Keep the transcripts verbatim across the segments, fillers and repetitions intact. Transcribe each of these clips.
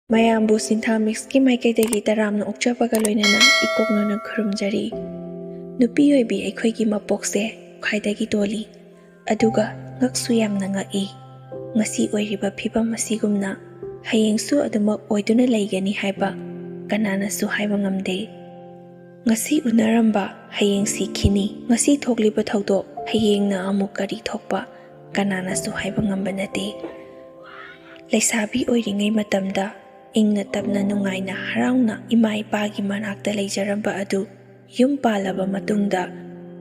ꯃꯌꯥꯝꯕꯨ ꯁꯤꯟꯊꯥ ꯃꯤꯛꯁꯀꯤ ꯃꯥꯏꯀꯩꯗꯒꯤ ꯇꯔꯥꯝꯅ ꯑꯣꯛꯆꯕꯒ ꯂꯣꯏꯅꯅ ꯏꯀꯣꯛꯅꯅ ꯈꯨꯔꯨꯝꯖꯔꯤ꯫ ꯅꯨꯄꯤ ꯑꯣꯏꯕꯤ ꯑꯩꯈꯣꯏꯒꯤ ꯃꯄꯣꯛꯁꯦ ꯈ꯭ꯋꯥꯏꯗꯒꯤ ꯇꯣꯜꯂꯤ꯫ ꯑꯗꯨꯒ ꯉꯛꯁꯨ ꯌꯥꯝꯅ ꯉꯛꯏ꯫ ꯉꯁꯤ ꯑꯣꯏꯔꯤꯕ ꯐꯤꯕꯝ ꯑꯁꯤꯒꯨꯝꯅ ꯍꯌꯦꯡꯁꯨ ꯑꯗꯨꯃꯛ ꯑꯣꯏꯗꯨꯅ ꯂꯩꯒꯅꯤ ꯍꯥꯏꯕ ꯀꯅꯥꯅꯁꯨ ꯍꯥꯏꯕ ꯉꯝꯗꯦ꯫ ꯉꯁꯤ ꯎꯅꯔꯝꯕ ꯍꯌꯦꯡ ꯁꯤꯈꯤꯅꯤ꯫ ꯉꯁꯤ ꯊꯣꯛꯂꯤꯕ ꯊꯧꯗꯣꯛ ꯍꯌꯦꯡꯅ ꯑꯃꯨꯛ ꯀꯔꯤ ꯊꯣꯛꯄ ꯀꯅꯥꯅꯁꯨ ꯍꯥꯏꯕ ꯉꯝꯕ ꯅꯠꯇꯦ꯫ ꯂꯩꯁꯥꯕꯤ ꯑꯣꯏꯔꯤꯉꯩ ꯃꯇꯝꯗ ꯏꯪꯅ ꯇꯞꯅ ꯅꯨꯡꯉꯥꯏꯅ ꯍꯔꯥꯎꯅ ꯏꯃꯥ ꯏꯄꯥꯒꯤ ꯃꯅꯥꯛꯇ ꯂꯩꯖꯔꯝꯕ ꯑꯗꯨ ꯌꯨꯝ ꯄꯥꯜꯂꯕ ꯃꯇꯨꯡꯗ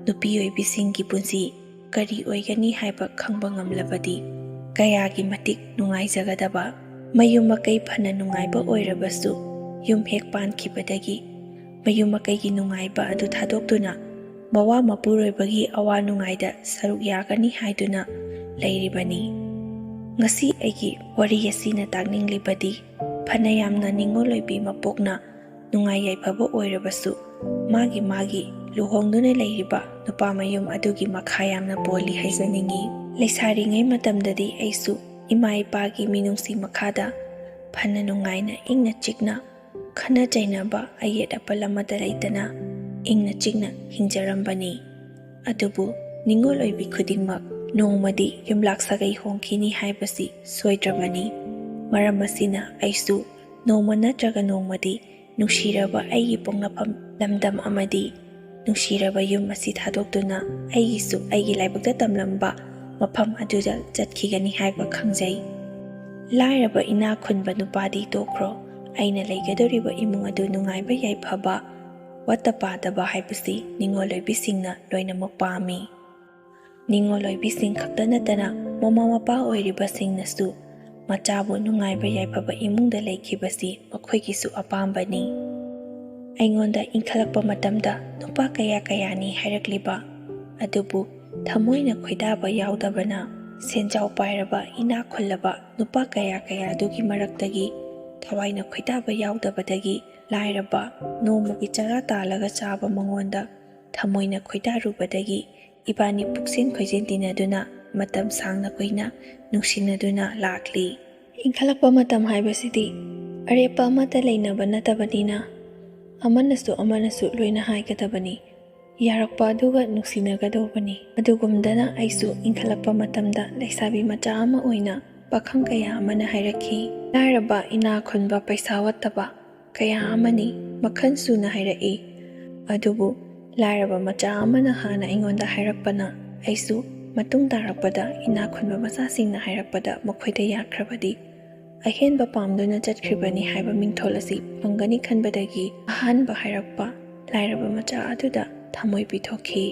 ꯅꯨꯄꯤ ꯑꯣꯏꯕꯤꯁꯤꯡꯒꯤ ꯄꯨꯟꯁꯤ ꯀꯔꯤ ꯑꯣꯏꯒꯅꯤ ꯍꯥꯏꯕ ꯈꯪꯕ ꯉꯝꯂꯕꯗꯤ ꯀꯌꯥꯒꯤ ꯃꯇꯤꯛ ꯅꯨꯡꯉꯥꯏꯖꯒꯗꯕ꯫ ꯃꯌꯨꯝ ꯃꯀꯩ ꯐꯅ ꯅꯨꯡꯉꯥꯏꯕ ꯑꯣꯏꯔꯕꯁꯨ ꯌꯨꯝ ꯍꯦꯛ ꯄꯥꯟꯈꯤꯕꯗꯒꯤ ꯃꯌꯨꯝ ꯃꯀꯩꯒꯤ ꯅꯨꯡꯉꯥꯏꯕ ꯑꯗꯨ ꯊꯥꯗꯣꯛꯇꯨꯅ ꯃꯋꯥ ꯃꯄꯨꯔꯣꯏꯕꯒꯤ ꯑꯋꯥ ꯅꯨꯡꯉꯥꯏꯗ ꯁꯔꯨꯛ ꯌꯥꯒꯅꯤ ꯍꯥꯏꯗꯨꯅ ꯂꯩꯔꯤꯕꯅꯤ꯫ ꯉꯁꯤ ꯑꯩꯒꯤ ꯋꯥꯔꯤ ꯑꯁꯤꯅ ꯇꯥꯛꯅꯤꯡꯂꯤꯕꯗꯤ ꯐꯅ ꯌꯥꯝꯅ ꯅꯤꯡꯉꯣꯜ ꯑꯣꯏꯕꯤ ꯃꯄꯣꯛꯅ ꯅꯨꯡꯉꯥꯏ ꯌꯥꯏꯐꯕ ꯑꯣꯏꯔꯕꯁꯨ ꯃꯥꯒꯤ ꯃꯥꯒꯤ ꯂꯨꯍꯣꯡꯗꯨꯅ ꯂꯩꯔꯤꯕ ꯅꯨꯄꯥ ꯃꯌꯨꯝ ꯑꯗꯨꯒꯤ ꯃꯈꯥ ꯌꯥꯝꯅ ꯄꯣꯜꯂꯤ ꯍꯥꯏꯖꯅꯤꯡꯏ꯫ ꯂꯩꯁꯥꯔꯤꯉꯩ ꯃꯇꯝꯗꯗꯤ ꯑꯩꯁꯨ ꯏꯃꯥ ꯏꯄꯥꯒꯤ ꯃꯤꯅꯨꯡꯁꯤ ꯃꯈꯥꯗ ꯐꯅ ꯅꯨꯡꯉꯥꯏꯅ ꯏꯪꯅ ꯆꯤꯛꯅ ꯈꯠꯅ ꯆꯩꯅꯕ ꯑꯌꯦꯠ ꯑꯄꯜ ꯑꯃꯠꯇ ꯂꯩꯇꯅ ꯏꯪꯅ ꯆꯤꯛꯅ ꯍꯤꯡꯖꯔꯝꯕꯅꯤ꯫ ꯑꯗꯨꯕꯨ ꯅꯤꯡꯉꯣꯜ ꯑꯣꯏꯕꯤ ꯈꯨꯗꯤꯡꯃꯛ ꯅꯣꯡꯃꯗꯤ ꯌꯨꯝꯂꯥꯛ ꯁꯥꯒꯩ ꯍꯣꯡꯈꯤꯅꯤ ꯍꯥꯏꯕꯁꯤ ꯁꯣꯏꯗ꯭ꯔꯕꯅꯤ꯫ ꯃꯔꯝ ꯑꯁꯤꯅ ꯑꯩꯁꯨ ꯅꯣꯡꯃ ꯅꯠꯇ꯭ꯔꯒ ꯅꯣꯡꯃꯗꯤ ꯅꯨꯡꯁꯤꯔꯕ ꯑꯩꯒꯤ ꯄꯣꯛꯅꯐꯝ ꯂꯝꯗꯝ ꯑꯃꯗꯤ ꯅꯨꯡꯁꯤꯔꯕ ꯌꯨꯝ ꯑꯁꯤ ꯊꯥꯗꯣꯛꯇꯨꯅ ꯑꯩꯒꯤꯁꯨ ꯑꯩꯒꯤ ꯂꯥꯏꯕꯛꯇ ꯇꯝꯂꯝꯕ ꯃꯐꯝ ꯑꯗꯨꯗ ꯆꯠꯈꯤꯒꯅꯤ ꯍꯥꯏꯕ ꯈꯪꯖꯩ꯫ ꯂꯥꯏꯔꯕ ꯏꯅꯥꯛ ꯈꯨꯟꯕ ꯅꯨꯄꯥꯗꯤ ꯇꯣꯛꯈ꯭ꯔꯣ, ꯑꯩꯅ ꯂꯩꯒꯗꯧꯔꯤꯕ ꯏꯃꯨꯡ ꯑꯗꯨ ꯅꯨꯡꯉꯥꯏꯕ ꯌꯥꯏꯐꯕ, ꯋꯥꯠꯇ ꯄꯥꯗꯕ ꯍꯥꯏꯕꯁꯤ ꯅꯤꯡꯉꯣꯜ ꯑꯣꯏꯕꯤꯁꯤꯡꯅ ꯂꯣꯏꯅꯃꯛ ꯄꯥꯝꯃꯤ꯫ ꯅꯤꯡꯉꯣꯜ ꯑꯣꯏꯕꯤꯁꯤꯡ ꯈꯛꯇ ꯅꯠꯇꯅ ꯃꯃꯥ ꯃꯄꯥ ꯑꯣꯏꯔꯤꯕꯁꯤꯡꯅꯁꯨ ꯃꯆꯥꯕꯨ ꯅꯨꯡꯉꯥꯏꯕ ꯌꯥꯏꯐꯕ ꯏꯃꯨꯡꯗ ꯂꯩꯈꯤꯕꯁꯤ ꯃꯈꯣꯏꯒꯤꯁꯨ ꯑꯄꯥꯝꯕꯅꯤ꯫ ꯑꯩꯉꯣꯟꯗ ꯏꯟꯈꯠꯂꯛꯄ ꯃꯇꯝꯗ ꯅꯨꯄꯥ ꯀꯌꯥ ꯀꯌꯥꯅꯤ ꯍꯥꯏꯔꯛꯂꯤꯕ, ꯑꯗꯨꯕꯨ ꯊꯃꯣꯏꯅ ꯈꯣꯏꯗꯥꯕ ꯌꯥꯎꯗꯕꯅ ꯁꯦꯟꯖꯥꯎ ꯄꯥꯏꯔꯕ ꯏꯅꯥꯛ ꯈꯨꯜꯂꯕ ꯅꯨꯄꯥ ꯀꯌꯥ ꯀꯌꯥ ꯑꯗꯨꯒꯤ ꯃꯔꯛꯇꯒꯤ ꯊꯋꯥꯏꯅ ꯈꯣꯏꯗꯥꯕ ꯌꯥꯎꯗꯕꯗꯒꯤ ꯂꯥꯏꯔꯕ ꯅꯣꯡꯃꯒꯤ ꯆꯔꯥ ꯇꯥꯜꯂꯒ ꯆꯥꯕ ꯃꯉꯣꯟꯗ ꯊꯃꯣꯏꯅ ꯈꯣꯏꯗꯥꯔꯨꯕꯗꯒꯤ ꯏꯕꯥꯅꯤ ꯄꯨꯛꯁꯦꯟ ꯈꯣꯏꯖꯦꯟ ꯇꯤꯟꯅꯗꯨꯅ ꯃꯇꯝ ꯁꯥꯡꯅ ꯀꯨꯏꯅ ꯅꯨꯡꯁꯤꯅꯗꯨꯅ ꯂꯥꯛꯂꯤ꯫ ꯏꯟꯈꯠꯂꯛꯄ ꯃꯇꯝ ꯍꯥꯏꯕꯁꯤꯗꯤ ꯑꯔꯦꯞꯄ ꯑꯃꯠꯇ ꯂꯩꯅꯕ ꯅꯠꯇꯕꯅꯤꯅ, ꯑꯃꯅꯁꯨ ꯑꯃꯅꯁꯨ ꯂꯣꯏꯅ ꯍꯥꯏꯒꯗꯕꯅꯤ꯫ ꯌꯥꯔꯛꯄ ꯑꯗꯨꯒ ꯅꯨꯡꯁꯤꯅꯒꯗꯧꯕꯅꯤ꯫ ꯑꯗꯨꯒꯨꯝꯗꯅ ꯑꯩꯁꯨ ꯏꯟꯈꯠꯂꯛꯄ ꯃꯇꯝꯗ ꯂꯩꯁꯥꯕꯤ ꯃꯆꯥ ꯑꯃ ꯑꯣꯏꯅ ꯄꯥꯈꯪ ꯀꯌꯥ ꯑꯃꯅ ꯍꯥꯏꯔꯛꯈꯤ꯫ ꯂꯥꯏꯔꯕ, ꯏꯅꯥ ꯈꯨꯟꯕ, ꯄꯩꯁꯥ ꯋꯥꯠꯇꯕ ꯀꯌꯥ ꯑꯃꯅꯤ ꯃꯈꯜ ꯁꯨꯅ ꯍꯥꯏꯔꯛꯏ꯫ ꯑꯗꯨꯕꯨ ꯂꯥꯏꯔꯕ ꯃꯆꯥ ꯑꯃꯅ ꯍꯥꯟꯅ ꯑꯩꯉꯣꯟꯗ ꯍꯥꯏꯔꯛꯄꯅ, ꯑꯩꯁꯨ ꯃꯇꯨꯡ ꯇꯥꯔꯛꯄꯗ ꯏꯅꯥ ꯈꯨꯟꯕ ꯃꯆꯥꯁꯤꯡꯅ ꯍꯥꯏꯔꯛꯄꯗ ꯃꯈꯣꯏꯗ ꯌꯥꯈ꯭ꯔꯕꯗꯤ, ꯑꯍꯦꯟꯕ ꯄꯥꯝꯗꯨꯅ ꯆꯠꯈ꯭ꯔꯤꯕꯅꯤ ꯍꯥꯏꯕ ꯃꯤꯡꯊꯣꯜ ꯑꯁꯤ ꯐꯪꯒꯅꯤ ꯈꯟꯕꯗꯒꯤ, ꯑꯍꯥꯟꯕ ꯍꯥꯏꯔꯛꯄ ꯂꯥꯏꯔꯕ ꯃꯆꯥ ꯑꯗꯨꯗ ꯊꯃꯣꯏ ꯄꯤꯊꯣꯛꯈꯤ꯫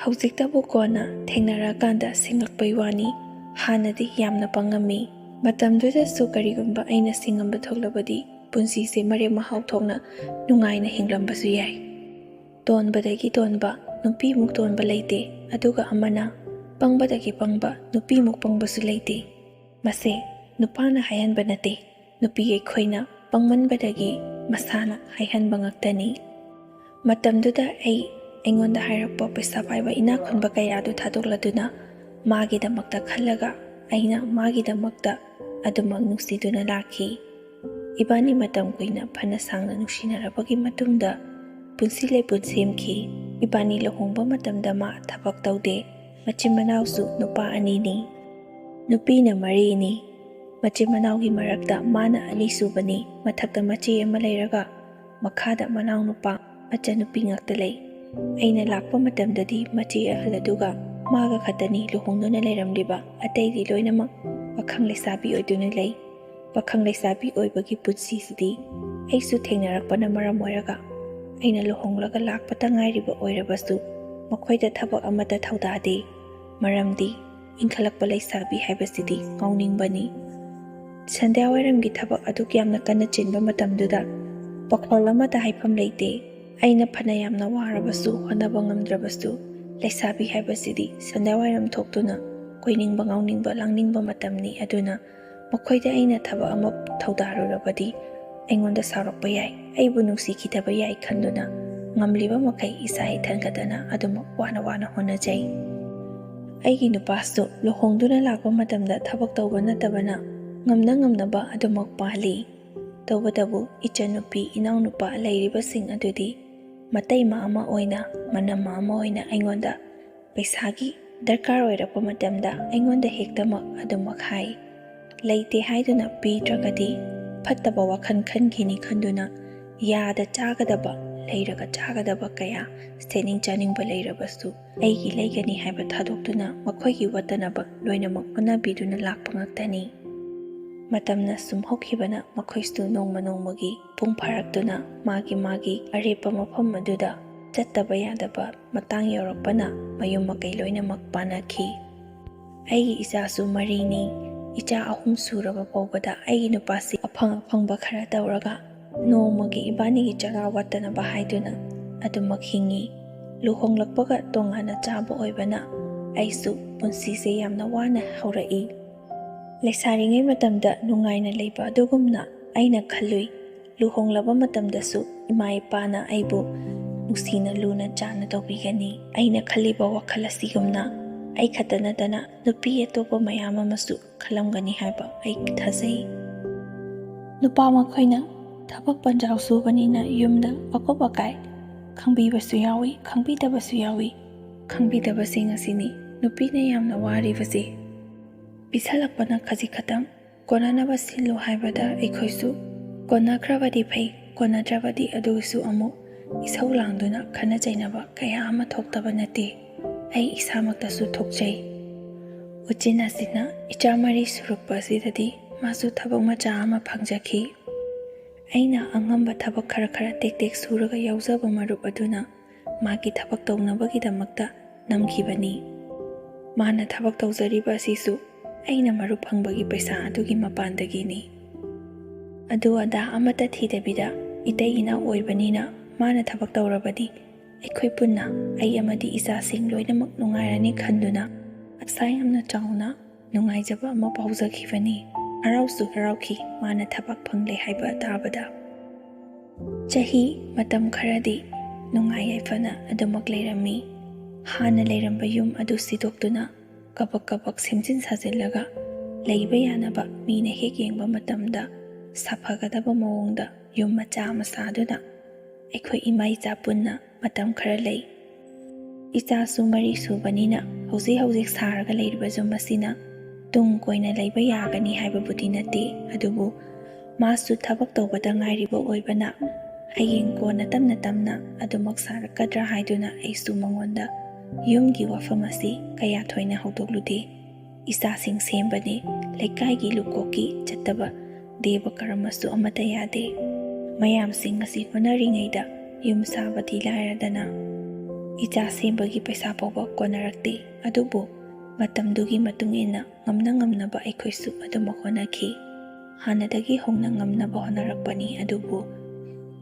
ꯍꯧꯖꯤꯛꯇꯕꯨ ꯀꯣꯟꯅ ꯊꯦꯡꯅꯔꯀꯥꯟꯗ ꯁꯤꯡꯉꯛꯄꯩ ꯋꯥꯅꯤ, ꯍꯥꯟꯅꯗꯤ ꯌꯥꯝꯅ ꯄꯪꯉꯝꯃꯤ꯫ ꯃꯇꯝꯗꯨꯗꯁꯨ ꯀꯔꯤꯒꯨꯝꯕ ꯑꯩꯅ ꯁꯤꯡꯉꯝꯕ ꯊꯣꯛꯂꯕꯗꯤ, ꯄꯨꯟꯁꯤꯁꯦ ꯃꯔꯦꯛ ꯃꯍꯥꯎ ꯊꯣꯛꯅ ꯅꯨꯡꯉꯥꯏꯅ ꯍꯤꯡꯂꯝꯕꯁꯨ ꯌꯥꯏ꯫ ꯇꯣꯟꯕꯗꯒꯤ ꯇꯣꯟꯕ ꯅꯨꯄꯤꯃꯨꯛ ꯇꯣꯟꯕ ꯂꯩꯇꯦ, ꯑꯗꯨꯒ ꯑꯃꯅ ꯄꯪꯕꯗꯒꯤ ꯄꯪꯕ ꯅꯨꯄꯤꯃꯨꯛ ꯄꯪꯕꯁꯨ ꯂꯩꯇꯦ꯫ ꯃꯁꯦ ꯅꯨꯄꯥꯅ ꯍꯥꯏꯍꯟꯕ ꯅꯠꯇꯦ, ꯅꯨꯄꯤ ꯑꯩꯈꯣꯏꯅ ꯄꯪꯃꯟꯕꯗꯒꯤ ꯃꯁꯥꯅ ꯍꯥꯏꯍꯟꯕ ꯉꯥꯛꯇꯅꯤ꯫ ꯃꯇꯝꯗꯨꯗ ꯑꯩ, ꯑꯩꯉꯣꯟꯗ ꯍꯥꯏꯔꯛꯄ ꯄꯩꯁꯥ ꯄꯥꯏꯕ ꯏꯅꯥꯛ ꯈꯨꯟꯕ ꯀꯌꯥꯗꯨ ꯊꯥꯗꯣꯛꯂꯗꯨꯅ, ꯃꯥꯒꯤꯗꯃꯛꯇ ꯈꯜꯂꯒ ꯑꯩꯅ ꯃꯥꯒꯤꯗꯃꯛꯇ ꯑꯗꯨꯃꯛ ꯅꯨꯡꯁꯤꯗꯨꯅ ꯂꯥꯛꯈꯤ꯫ ꯏꯕꯥꯅꯤ ꯃꯇꯝ ꯀꯨꯏꯅ ꯐꯅ ꯁꯥꯡꯅ ꯅꯨꯡꯁꯤꯅꯔꯕꯒꯤ ꯃꯇꯨꯡꯗ ꯄꯨꯟꯁꯤ ꯂꯩꯄꯨꯟ ꯁꯦꯝꯈꯤ꯫ ꯏꯕꯥꯅꯤ ꯂꯨꯍꯣꯡꯕ ꯃꯇꯝꯗ ꯃꯥ ꯊꯕꯛ ꯇꯧꯗꯦ꯫ ꯃꯆꯤꯟ ꯃꯅꯥꯎꯁꯨ ꯅꯨꯄꯥ ꯑꯅꯤꯅꯤ꯫ ꯅꯨꯄꯤꯅ ꯃꯔꯤꯅꯤ꯫ ꯃꯆꯤꯟ ꯃꯅꯥꯎꯒꯤ ꯃꯔꯛꯇ ꯃꯥꯅ ꯑꯅꯤꯁꯨꯕꯅꯤ꯫ ꯃꯊꯛꯇ ꯃꯆꯦ ꯑꯃ ꯂꯩꯔꯒ ꯃꯈꯥꯗ ꯃꯅꯥꯎꯅꯨꯄꯥ, ꯃꯆꯟꯅꯨꯄꯤ ꯉꯥꯛꯇ ꯂꯩ꯫ ꯑꯩꯅ ꯂꯥꯛꯄ ꯃꯇꯝꯗꯗꯤ ꯃꯆꯦ ꯑꯍꯜ ꯑꯗꯨꯒ ꯃꯥꯒ ꯈꯛꯇꯅꯤ ꯂꯨꯍꯣꯡꯗꯨꯅ ꯂꯩꯔꯝꯂꯤꯕ꯫ ꯑꯇꯩꯗꯤ ꯂꯣꯏꯅꯃꯛ ꯄꯥꯈꯪ ꯂꯩꯁꯥꯕꯤ ꯑꯣꯏꯗꯨꯅ ꯂꯩ꯫ ꯄꯥꯈꯪ ꯂꯩꯁꯥꯕꯤ ꯑꯣꯏꯕꯒꯤ ꯄꯨꯟꯁꯤꯁꯤꯗꯤ ꯑꯩꯁꯨ ꯊꯦꯡꯅꯔꯛꯄꯅ ꯃꯔꯝ ꯑꯣꯏꯔꯒ, ꯑꯩꯅ ꯂꯨꯍꯣꯡꯂꯒ ꯂꯥꯛꯄꯇ ꯉꯥꯏꯔꯤꯕ ꯑꯣꯏꯔꯕꯁꯨ, ꯃꯈꯣꯏꯗ ꯊꯕꯛ ꯑꯃꯠꯇ ꯊꯧꯗꯥꯗꯦ꯫ ꯃꯔꯝꯗꯤ ꯏꯟꯈꯠꯂꯛꯄ ꯂꯩꯁꯥꯕꯤ ꯍꯥꯏꯕꯁꯤꯗꯤ ꯉꯥꯎꯅꯤꯡꯕꯅꯤ꯫ ꯁꯟꯙ꯭ꯌꯥ ꯋꯥꯏꯔꯝꯒꯤ ꯊꯕꯛ ꯑꯗꯨꯛ ꯌꯥꯝꯅ ꯀꯟꯅ ꯆꯤꯟꯕ ꯃꯇꯝꯗꯨꯗ ꯄꯥꯈꯣꯜ ꯑꯃꯠꯇ ꯍꯥꯏꯐꯝ ꯂꯩꯇꯦ꯫ ꯑꯩꯅ ꯐꯅ ꯌꯥꯝꯅ ꯋꯥꯔꯕꯁꯨ, ꯍꯣꯠꯅꯕ ꯉꯝꯗ꯭ꯔꯕꯁꯨ, ꯂꯩꯁꯥꯕꯤ ꯍꯥꯏꯕꯁꯤꯗꯤ ꯁꯟꯙ꯭ꯌꯥ ꯋꯥꯏꯔꯝ ꯊꯣꯛꯇꯨꯅ ꯀꯣꯏꯅꯤꯡꯕ, ꯉꯥꯎꯅꯤꯡꯕ, ꯂꯥꯡꯅꯤꯡꯕ ꯃꯇꯝꯅꯤ꯫ ꯑꯗꯨꯅ ꯃꯈꯣꯏꯗ ꯑꯩꯅ ꯊꯕꯛ ꯑꯃ ꯊꯧꯗꯥꯔꯨꯔꯕꯗꯤ ꯑꯩꯉꯣꯟꯗ ꯁꯥꯎꯔꯛꯄ ꯌꯥꯏ, ꯑꯩꯕꯨ ꯅꯨꯡꯁꯤꯈꯤꯗꯕ ꯌꯥꯏ ꯈꯟꯗꯨꯅ ꯉꯝꯂꯤꯕ ꯃꯈꯩ ꯏꯁꯥ ꯏꯊꯟ ꯈꯛꯇꯅ ꯑꯗꯨꯃꯛ ꯋꯥꯅ ꯋꯥꯅ ꯍꯣꯠꯅꯖꯩ꯫ ꯑꯩꯒꯤ ꯅꯨꯄꯥꯁꯨ ꯂꯨꯍꯣꯡꯗꯨꯅ ꯂꯥꯛꯄ ꯃꯇꯝꯗ ꯊꯕꯛ ꯇꯧꯕ ꯅꯠꯇꯕꯅ ꯉꯝꯅ ꯉꯝꯅꯕ ꯑꯗꯨꯃꯛ ꯄꯥꯜꯂꯤ꯫ ꯇꯧꯕꯇꯕꯨ ꯏꯆꯟꯅꯨꯄꯤ ꯏꯅꯥꯎꯅꯨꯄꯥ ꯂꯩꯔꯤꯕꯁꯤꯡ ꯑꯗꯨꯗꯤ ꯃꯇꯩꯃ ꯑꯃ ꯑꯣꯏꯅ, ꯃꯅꯝꯃ ꯑꯃ ꯑꯣꯏꯅ ꯑꯩꯉꯣꯟꯗ ꯄꯩꯁꯥꯒꯤ ꯗꯔꯀꯥꯔ ꯑꯣꯏꯔꯛꯄ ꯃꯇꯝꯗ ꯑꯩꯉꯣꯟꯗ ꯍꯦꯛꯇꯃꯛ ꯑꯗꯨꯃꯛ ꯍꯥꯏ꯫ ꯂꯩꯇꯦ ꯍꯥꯏꯗꯨꯅ ꯄꯤꯗ꯭ꯔꯒꯗꯤ ꯐꯠꯇꯕ ꯋꯥꯈꯜ ꯈꯟꯈꯤꯅꯤ ꯈꯟꯗꯨꯅ ꯌꯥꯗ ꯆꯥꯒꯗꯕ, ꯂꯩꯔꯒ ꯆꯥꯒꯗꯕ ꯀꯌꯥ, ꯁꯦꯠꯅꯤꯡ ꯆꯥꯅꯤꯡꯕ ꯂꯩꯔꯕꯁꯨ ꯑꯩꯒꯤ ꯂꯩꯒꯅꯤ ꯍꯥꯏꯕ ꯊꯥꯗꯣꯛꯇꯨꯅ ꯃꯈꯣꯏꯒꯤ ꯋꯥꯠꯇꯅꯕ ꯂꯣꯏꯅꯃꯛ ꯍꯣꯠꯅꯕꯤꯗꯨꯅ ꯂꯥꯛꯄ ꯉꯥꯛꯇꯅꯤ꯫ ꯃꯇꯝꯅ ꯁꯨꯝ ꯍꯧꯈꯤꯕꯅ ꯃꯈꯣꯏꯁꯨ ꯅꯣꯡꯃ ꯅꯣꯡꯃꯒꯤ ꯄꯨꯡ ꯐꯥꯔꯛꯇꯨꯅ ꯃꯥꯒꯤ ꯃꯥꯒꯤ ꯑꯔꯦꯞꯄ ꯃꯐꯝ ꯑꯗꯨꯗ ꯆꯠꯇꯕ ꯌꯥꯗꯕ ꯃꯇꯥꯡ ꯌꯧꯔꯛꯄꯅ ꯃꯌꯨꯝ ꯃꯀꯩ ꯂꯣꯏꯅꯃꯛ ꯄꯥꯟꯅꯈꯤ꯫ ꯑꯩꯒꯤ ꯏꯆꯥꯁꯨ ꯃꯔꯤꯅꯤ꯫ ꯏꯆꯥ ꯑꯍꯨꯝ ꯁꯨꯔꯕ ꯐꯥꯎꯕꯗ ꯑꯩꯒꯤ ꯅꯨꯄꯥꯁꯤ ꯑꯐꯪ ꯑꯐꯪꯕ ꯈꯔ ꯇꯧꯔꯒ ꯅꯣꯡꯃꯒꯤ ꯏꯕꯥꯅꯤꯒꯤ ꯆꯔꯥ ꯋꯥꯠꯇꯅꯕ ꯍꯥꯏꯗꯨꯅ ꯑꯗꯨꯃꯛ ꯍꯤꯡꯉꯤ꯫ ꯂꯨꯍꯣꯡꯂꯛꯄꯒ ꯇꯣꯉꯥꯟꯅ ꯆꯥꯕ ꯑꯣꯏꯕꯅ ꯑꯩꯁꯨ ꯄꯨꯟꯁꯤꯁꯦ ꯌꯥꯝꯅ ꯋꯥꯅ ꯍꯧꯔꯛꯏ꯫ ꯂꯩꯁꯥꯔꯤꯉꯩ ꯃꯇꯝꯗ ꯅꯨꯡꯉꯥꯏꯅ ꯂꯩꯕ ꯑꯗꯨꯒꯨꯝꯅ ꯑꯩꯅ ꯈꯜꯂꯨꯏ꯫ ꯂꯨꯍꯣꯡꯂꯕ ꯃꯇꯝꯗꯁꯨ ꯏꯃꯥ ꯏꯄꯥꯅ ꯑꯩꯕꯨ ꯅꯨꯡꯁꯤꯅ ꯂꯨꯅ ꯆꯥꯟꯅ ꯇꯧꯕꯤꯒꯅꯤ꯫ ꯑꯩꯅ ꯈꯜꯂꯤꯕ ꯋꯥꯈꯜ ꯑꯁꯤꯒꯨꯝꯅ ꯑꯩ ꯈꯛꯇ ꯅꯠꯇꯅ ꯅꯨꯄꯤ ꯑꯇꯣꯞꯄ ꯃꯌꯥꯝ ꯑꯃꯁꯨ ꯈꯜꯂꯝꯒꯅꯤ ꯍꯥꯏꯕ ꯑꯩ ꯊꯥꯖꯩ꯫ ꯅꯨꯄꯥ ꯃꯈꯣꯏꯅ ꯊꯕꯛ ꯄꯟꯖꯥꯎ ꯁꯨꯕꯅꯤꯅ ꯌꯨꯝꯗ ꯑꯀꯨꯞ ꯑꯀꯥꯏ ꯈꯪꯕꯤꯕꯁꯨ ꯌꯥꯎꯏ, ꯈꯪꯕꯤꯗꯕꯁꯨ ꯌꯥꯎꯏ꯫ ꯈꯪꯕꯤꯗꯕꯁꯤꯡ ꯑꯁꯤꯅꯤ ꯅꯨꯄꯤꯅ ꯌꯥꯝꯅ ꯋꯥꯔꯤꯕꯁꯤ꯫ ꯄꯤꯁꯜꯂꯛꯄꯅ ꯈꯖꯤꯛ ꯈꯛꯇꯪ ꯀꯣꯟꯅꯅꯕ ꯁꯤꯜꯂꯨ ꯍꯥꯏꯕꯗ ꯑꯩꯈꯣꯏꯁꯨ ꯀꯣꯟꯅꯈ꯭ꯔꯕꯗꯤ ꯐꯩ, ꯀꯣꯟꯅꯗ꯭ꯔꯕꯗꯤ ꯑꯗꯨꯒꯤꯁꯨ ꯑꯃꯨꯛ ꯏꯁꯧ ꯂꯥꯡꯗꯨꯅ ꯈꯠꯅ ꯆꯩꯅꯕ ꯀꯌꯥ ꯑꯃ ꯊꯣꯛꯇꯕ ꯅꯠꯇꯦ꯫ ꯑꯩ ꯏꯁꯥꯃꯛꯇꯁꯨ ꯊꯣꯛꯆꯩ꯫ ꯎꯆꯤꯟ ꯅꯥꯆꯤꯟꯅ ꯏꯆꯥ ꯃꯔꯤ ꯁꯨꯔꯛꯄ ꯑꯁꯤꯗꯗꯤ ꯃꯥꯁꯨ ꯊꯕꯛ ꯃꯆꯥ ꯑꯃ ꯐꯪꯖꯈꯤ꯫ ꯑꯩꯅ ꯑꯉꯝꯕ ꯊꯕꯛ ꯈꯔ ꯈꯔ ꯇꯦꯛ ꯇꯦꯛ ꯁꯨꯔꯒ ꯌꯥꯎꯖꯕ ꯃꯔꯨꯞ ꯑꯗꯨꯅ ꯃꯥꯒꯤ ꯊꯕꯛ ꯇꯧꯅꯕꯒꯤꯗꯃꯛꯇ ꯅꯝꯈꯤꯕꯅꯤ꯫ ꯃꯥꯅ ꯊꯕꯛ ꯇꯧꯖꯔꯤꯕ ꯑꯁꯤꯁꯨ ꯑꯩꯅ ꯃꯔꯨꯞ ꯐꯪꯕꯒꯤ ꯄꯩꯁꯥ ꯑꯗꯨꯒꯤ ꯃꯄꯥꯟꯗꯒꯤꯅꯤ꯫ ꯑꯗꯨ ꯑꯗꯥ ꯑꯃꯠꯇ ꯊꯤꯗꯕꯤꯗ ꯏꯇꯩ ꯏꯅꯥꯎ ꯑꯣꯏꯕꯅꯤꯅ ꯃꯥꯅ ꯊꯕꯛ ꯇꯧꯔꯕꯗꯤ ꯑꯩꯈꯣꯏ ꯄꯨꯟꯅ, ꯑꯩ ꯑꯃꯗꯤ ꯏꯆꯥꯁꯤꯡ ꯂꯣꯏꯅꯃꯛ ꯅꯨꯡꯉꯥꯏꯔꯅꯤ ꯈꯟꯗꯨꯅ ꯑꯁꯥ ꯌꯥꯝꯅ ꯆꯥꯎꯅ ꯅꯨꯡꯉꯥꯏꯖꯕ ꯑꯃ ꯐꯥꯎꯖꯈꯤꯕꯅꯤ꯫ ꯍꯔꯥꯎꯁꯨ ꯍꯔꯥꯎꯈꯤ ꯃꯥꯅ ꯊꯕꯛ ꯐꯪꯂꯦ ꯍꯥꯏꯕ ꯇꯥꯕꯗ꯫ ꯆꯍꯤ ꯃꯇꯝ ꯈꯔꯗꯤ ꯅꯨꯡꯉꯥꯏ ꯌꯥꯏꯐꯅ ꯑꯗꯨꯃꯛ ꯂꯩꯔꯝꯃꯤ꯫ ꯍꯥꯟꯅ ꯂꯩꯔꯝꯕ ꯌꯨꯝ ꯑꯗꯨ ꯁꯤꯗꯣꯛꯇꯨꯅ ꯀꯕꯛ ꯀꯕꯛ ꯁꯦꯝꯖꯤꯟ ꯁꯥꯖꯤꯜꯂꯒ ꯂꯩꯕ ꯌꯥꯅꯕ ꯃꯤꯅ ꯍꯦꯛ ꯌꯦꯡꯕ ꯃꯇꯝꯗ ꯁꯥꯐꯒꯗꯕ ꯃꯑꯣꯡꯗ ꯌꯨꯝ ꯃꯆꯥ ꯑꯃ ꯁꯥꯗꯨꯅ ꯑꯩꯈꯣꯏ ꯏꯃꯥ ꯏꯆꯥ ꯄꯨꯟꯅ ꯃꯇꯝ ꯈꯔ ꯂꯩ꯫ ꯏꯆꯥꯁꯨ ꯃꯔꯤ ꯁꯨꯕꯅꯤꯅ ꯍꯧꯖꯤꯛ ꯍꯧꯖꯤꯛ ꯁꯥꯔꯒ ꯂꯩꯔꯤꯕ ꯌꯨꯝ ꯑꯁꯤꯅ ꯇꯨꯡ ꯀꯣꯏꯅ ꯂꯩꯕ ꯌꯥꯒꯅꯤ ꯍꯥꯏꯕꯕꯨꯗꯤ ꯅꯠꯇꯦ, ꯑꯗꯨꯕꯨ ꯃꯥꯁꯨ ꯊꯕꯛ ꯇꯧꯕꯗ ꯉꯥꯏꯔꯤꯕ ꯑꯣꯏꯕꯅ ꯍꯌꯦꯡ ꯀꯣꯟꯅ ꯇꯞꯅ ꯇꯞꯅ ꯑꯗꯨꯃꯛ ꯁꯥꯔꯛꯀꯗ꯭ꯔꯥ ꯍꯥꯏꯗꯨꯅ ꯑꯩꯁꯨ ꯃꯉꯣꯟꯗ ꯌꯨꯝꯒꯤ ꯋꯥꯐꯝ ꯑꯁꯤ ꯀꯌꯥ ꯊꯣꯏꯅ ꯍꯧꯗꯣꯛꯂꯨꯗꯦ꯫ ꯏꯆꯥꯁꯤꯡ ꯁꯦꯝꯕꯅꯤ, ꯂꯩꯀꯥꯏꯒꯤ ꯂꯨꯀꯣꯛꯀꯤ ꯆꯠꯇꯕ ꯗꯦꯕ ꯀꯔꯃꯁꯨ ꯑꯃꯠꯇ ꯌꯥꯗꯦ꯫ ꯃꯌꯥꯝꯁꯤꯡ ꯑꯁꯤ ꯍꯣꯠꯅꯔꯤꯉꯩꯗ ꯌꯨꯝ ꯁꯥꯕꯗꯤ ꯂꯥꯏꯔꯗꯅ ꯏꯆꯥ ꯁꯦꯝꯕꯒꯤ ꯄꯩꯁꯥ ꯐꯥꯎꯕ ꯀꯣꯟꯅꯔꯛꯇꯦ꯫ ꯑꯗꯨꯕꯨ ꯃꯇꯝꯗꯨꯒꯤ ꯃꯇꯨꯡ ꯏꯟꯅ ꯉꯝꯅ ꯉꯝꯅꯕ ꯑꯩꯈꯣꯏꯁꯨ ꯑꯗꯨꯃꯛ ꯍꯣꯠꯅꯈꯤ꯫ ꯍꯥꯟꯅꯗꯒꯤ ꯍꯧꯅ ꯉꯝꯅꯕ ꯍꯣꯠꯅꯔꯛꯄꯅꯤ, ꯑꯗꯨꯕꯨ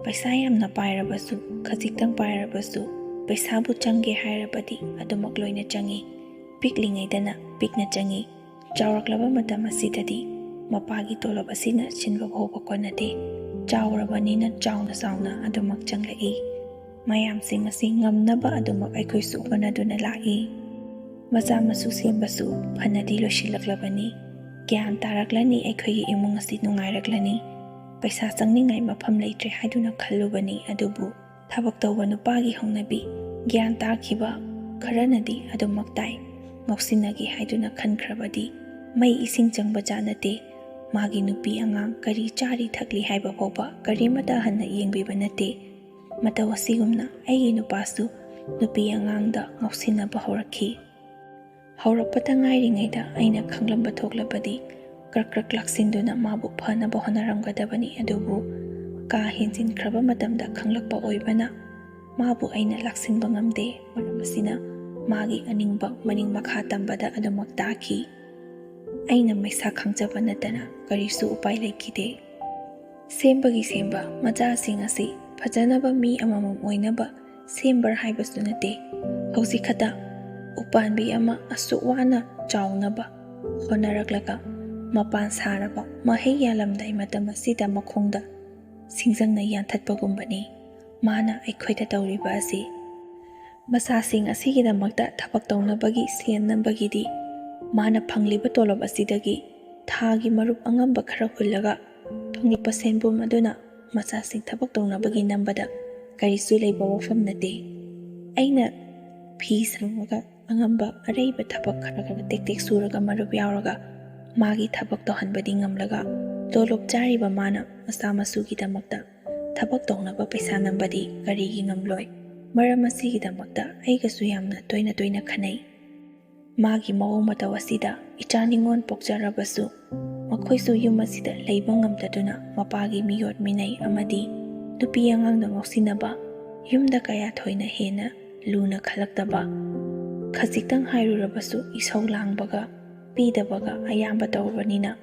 ꯄꯩꯁꯥ ꯌꯥꯝꯅ ꯄꯥꯏꯔꯕꯁꯨ, ꯈꯖꯤꯛꯇꯪ ꯄꯥꯏꯔꯕꯁꯨ, ꯄꯩꯁꯥꯕꯨ ꯆꯪꯒꯦ ꯍꯥꯏꯔꯕꯗꯤ ꯑꯗꯨꯃꯛ ꯂꯣꯏꯅ ꯆꯪꯏ꯫ ꯄꯤꯛꯂꯤꯉꯩꯗꯅ ꯄꯤꯛꯅ ꯆꯪꯏ, ꯆꯥꯎꯔꯛꯂꯕ ꯃꯇꯝ ꯑꯁꯤꯗꯗꯤ ꯃꯄꯥꯒꯤ ꯇꯣꯂꯣꯞ ꯑꯁꯤꯅ ꯁꯤꯟꯕ ꯐꯥꯎꯕ ꯀꯣꯟꯅꯗꯦ꯫ ꯆꯥꯎꯔꯕꯅꯤꯅ ꯆꯥꯎꯅ ꯆꯥꯎꯅ ꯑꯗꯨꯃꯛ ꯆꯪꯂꯛꯏ꯫ ꯃꯌꯥꯝꯁꯤꯡ ꯑꯁꯤ ꯉꯝꯅꯕ ꯑꯗꯨꯃꯛ ꯑꯩꯈꯣꯏꯁꯨ ꯍꯣꯠꯅꯗꯨꯅ ꯂꯥꯛꯏ꯫ ꯃꯆꯥ ꯃꯁꯨ ꯁꯦꯝꯕꯁꯨ ꯐꯅꯗꯤ ꯂꯣꯏꯁꯤꯜꯂꯛꯂꯕꯅꯤ꯫ ꯒ꯭ꯌꯥꯟ ꯇꯥꯔꯛꯂꯅꯤ, ꯑꯩꯈꯣꯏꯒꯤ ꯏꯃꯨꯡ ꯑꯁꯤ ꯅꯨꯡꯉꯥꯏꯔꯛꯂꯅꯤ꯫ ꯄꯩꯁꯥ ꯆꯪꯅꯤꯡꯉꯥꯏ ꯃꯐꯝ ꯂꯩꯇ꯭ꯔꯦ ꯍꯥꯏꯗꯨꯅ ꯈꯜꯂꯨꯕꯅꯤ, ꯑꯗꯨꯕꯨ ꯊꯕꯛ ꯇꯧꯕ ꯅꯨꯄꯥꯒꯤ ꯍꯧꯅꯕꯤ ꯒ꯭ꯌꯥꯟ ꯇꯥꯈꯤꯕ ꯈꯔꯅꯗꯤ ꯑꯗꯨꯃꯛ ꯇꯥꯏ꯫ ꯉꯥꯎꯁꯤꯟꯅꯒꯦ ꯍꯥꯏꯗꯨꯅ ꯈꯟꯈ꯭ꯔꯕꯗꯤ ꯃꯩ ꯏꯁꯤꯡ ꯆꯪꯕ ꯖꯥꯠ ꯅꯠꯇꯦ꯫ ꯃꯥꯒꯤ ꯅꯨꯄꯤ ꯑꯉꯥꯡ ꯀꯔꯤ ꯆꯥꯔꯤ ꯊꯛꯂꯤ ꯍꯥꯏꯕ ꯐꯥꯎꯕ ꯀꯔꯤꯃꯇ ꯍꯟꯅ ꯌꯦꯡꯕꯤꯕ ꯅꯠꯇꯦ꯫ ꯃꯇꯧ ꯑꯁꯤꯒꯨꯝꯅ ꯑꯩꯒꯤ ꯅꯨꯄꯥꯁꯨ ꯅꯨꯄꯤ ꯑꯉꯥꯡꯗ ꯉꯥꯎꯁꯤꯟꯅꯕ ꯍꯧꯔꯛꯈꯤ꯫ ꯍꯧꯔꯛꯄꯇ ꯉꯥꯏꯔꯤꯉꯩꯗ ꯑꯩꯅ ꯈꯪꯂꯝꯕ ꯊꯣꯛꯂꯕꯗꯤ ꯀ꯭ꯔꯛ ꯀ꯭ꯔꯛ ꯂꯥꯛꯁꯤꯟꯗꯨꯅ ꯃꯥꯕꯨ ꯐꯅꯕ ꯍꯣꯠꯅꯔꯝꯒꯗꯕꯅꯤ, ꯑꯗꯨꯕꯨ ꯀꯥ ꯍꯦꯟꯖꯤꯟꯈ꯭ꯔꯕ ꯃꯇꯝꯗ ꯈꯪꯂꯛꯄ ꯑꯣꯏꯕꯅ ꯃꯥꯕꯨ ꯑꯩꯅ ꯂꯥꯛꯁꯤꯟꯕ ꯉꯝꯗꯦ꯫ ꯃꯔꯝ ꯑꯁꯤꯅ ꯃꯥꯒꯤ ꯑꯅꯤꯡꯕ ꯃꯅꯤꯡ ꯃꯈꯥ ꯇꯝꯕꯗ ꯑꯗꯨꯃꯛ ꯇꯥꯈꯤ꯫ ꯑꯩꯅ ꯃꯩꯁꯥ ꯈꯪꯖꯕ ꯅꯠꯇꯅ ꯀꯔꯤꯁꯨ ꯎꯄꯥꯏ ꯂꯩꯈꯤꯗꯦ꯫ ꯁꯦꯝꯕꯒꯤ ꯁꯦꯝꯕ ꯃꯆꯥꯁꯤꯡ ꯑꯁꯤ ꯐꯖꯅꯕ ꯃꯤ ꯑꯃꯃꯝ ꯑꯣꯏꯅꯕ ꯁꯦꯝꯕ꯭ꯔꯥ ꯍꯥꯏꯕꯁꯨ ꯅꯠꯇꯦ꯫ ꯍꯧꯖꯤꯛ ꯈꯛꯇ ꯎꯄꯥꯟꯕꯤ ꯑꯃ ꯑꯁꯨꯛ ꯋꯥꯅ ꯆꯥꯎꯅꯕ ꯍꯣꯠꯅꯔꯛꯂꯒ ꯃꯄꯥꯟ ꯁꯥꯔꯕ ꯃꯍꯩ ꯌꯥꯜꯂꯝꯗꯥꯏ ꯃꯇꯝ ꯑꯁꯤꯗ ꯃꯈꯣꯡꯗ ꯁꯤꯡꯖꯪꯅ ꯌꯥꯟꯊꯠꯄꯒꯨꯝꯕꯅꯤ ꯃꯥꯅ ꯑꯩꯈꯣꯏꯗ ꯇꯧꯔꯤꯕ ꯑꯁꯤ꯫ ꯃꯆꯥꯁꯤꯡ ꯑꯁꯤꯒꯤꯗꯃꯛꯇ ꯊꯕꯛ ꯇꯧꯅꯕꯒꯤ ꯁꯦꯟ ꯅꯝꯕꯒꯤꯗꯤ ꯃꯥꯅ ꯐꯪꯂꯤꯕ ꯇꯣꯂꯣꯞ ꯑꯁꯤꯗꯒꯤ ꯊꯥꯒꯤ ꯃꯔꯨꯞ ꯑꯉꯝꯕ ꯈꯔ ꯍꯨꯜꯂꯒ ꯐꯪꯂꯛꯄ ꯁꯦꯟꯕꯨꯝ ꯑꯗꯨꯅ ꯃꯆꯥꯁꯤꯡ ꯊꯕꯛ ꯇꯧꯅꯕꯒꯤ ꯅꯝꯕꯗ ꯀꯔꯤꯁꯨ ꯂꯩꯕ ꯋꯥꯐꯝ ꯅꯠꯇꯦ꯫ ꯑꯩꯅ ꯐꯤ ꯁꯪꯉꯒ ꯑꯉꯝꯕ ꯑꯔꯩꯕ ꯊꯕꯛ ꯈꯔ ꯈꯔ ꯇꯦꯛ ꯇꯦꯛ ꯁꯨꯔꯒ ꯃꯔꯨꯞ ꯌꯥꯎꯔꯒ ꯃꯥꯒꯤ ꯊꯕꯛ ꯇꯧꯍꯟꯕꯗꯤ ꯉꯝꯂꯒ, ꯇꯣꯂꯣꯞ ꯆꯥꯔꯤꯕ ꯃꯥꯅ ꯃꯆꯥ ꯃꯁꯨꯒꯤꯗꯃꯛꯇ ꯊꯕꯛ ꯇꯧꯅꯕ ꯄꯩꯁꯥ ꯅꯝꯕꯗꯤ ꯀꯔꯤꯒꯤ ꯉꯝꯂꯣꯏ? ꯃꯔꯝ ꯑꯁꯤꯒꯤꯗꯃꯛꯇ ꯑꯩꯒꯁꯨ ꯌꯥꯝꯅ ꯇꯣꯏꯅ ꯇꯣꯏꯅ ꯈꯟꯅꯩ꯫ ꯃꯥꯒꯤ ꯃꯑꯣꯡ ꯃꯇꯧ ꯑꯁꯤꯗ ꯏꯆꯥ ꯅꯤꯉꯣꯜ ꯄꯣꯛꯆꯔꯕꯁꯨ ꯃꯈꯣꯏꯁꯨ ꯌꯨꯝ ꯑꯁꯤꯗ ꯂꯩꯕ ꯉꯝꯗꯗꯨꯅ ꯃꯄꯥꯒꯤ ꯃꯤꯑꯣꯠ ꯃꯤꯅꯩ ꯑꯃꯗꯤ ꯅꯨꯄꯤ ꯑꯉꯥꯡꯗ ꯉꯥꯎꯁꯤꯟꯅꯕ, ꯌꯨꯝꯗ ꯀꯌꯥ ꯊꯣꯏꯅ ꯍꯦꯟꯅ ꯂꯨꯅ ꯈꯜꯂꯛꯇꯕ, ꯈꯖꯤꯛꯇꯪ ꯍꯥꯏꯔꯨꯔꯕꯁꯨ ꯏꯁꯧ ꯂꯥꯡꯕꯒ ꯄꯤꯗꯕꯒ ꯑꯌꯥꯝꯕ ꯇꯧꯔꯕꯅꯤꯅ,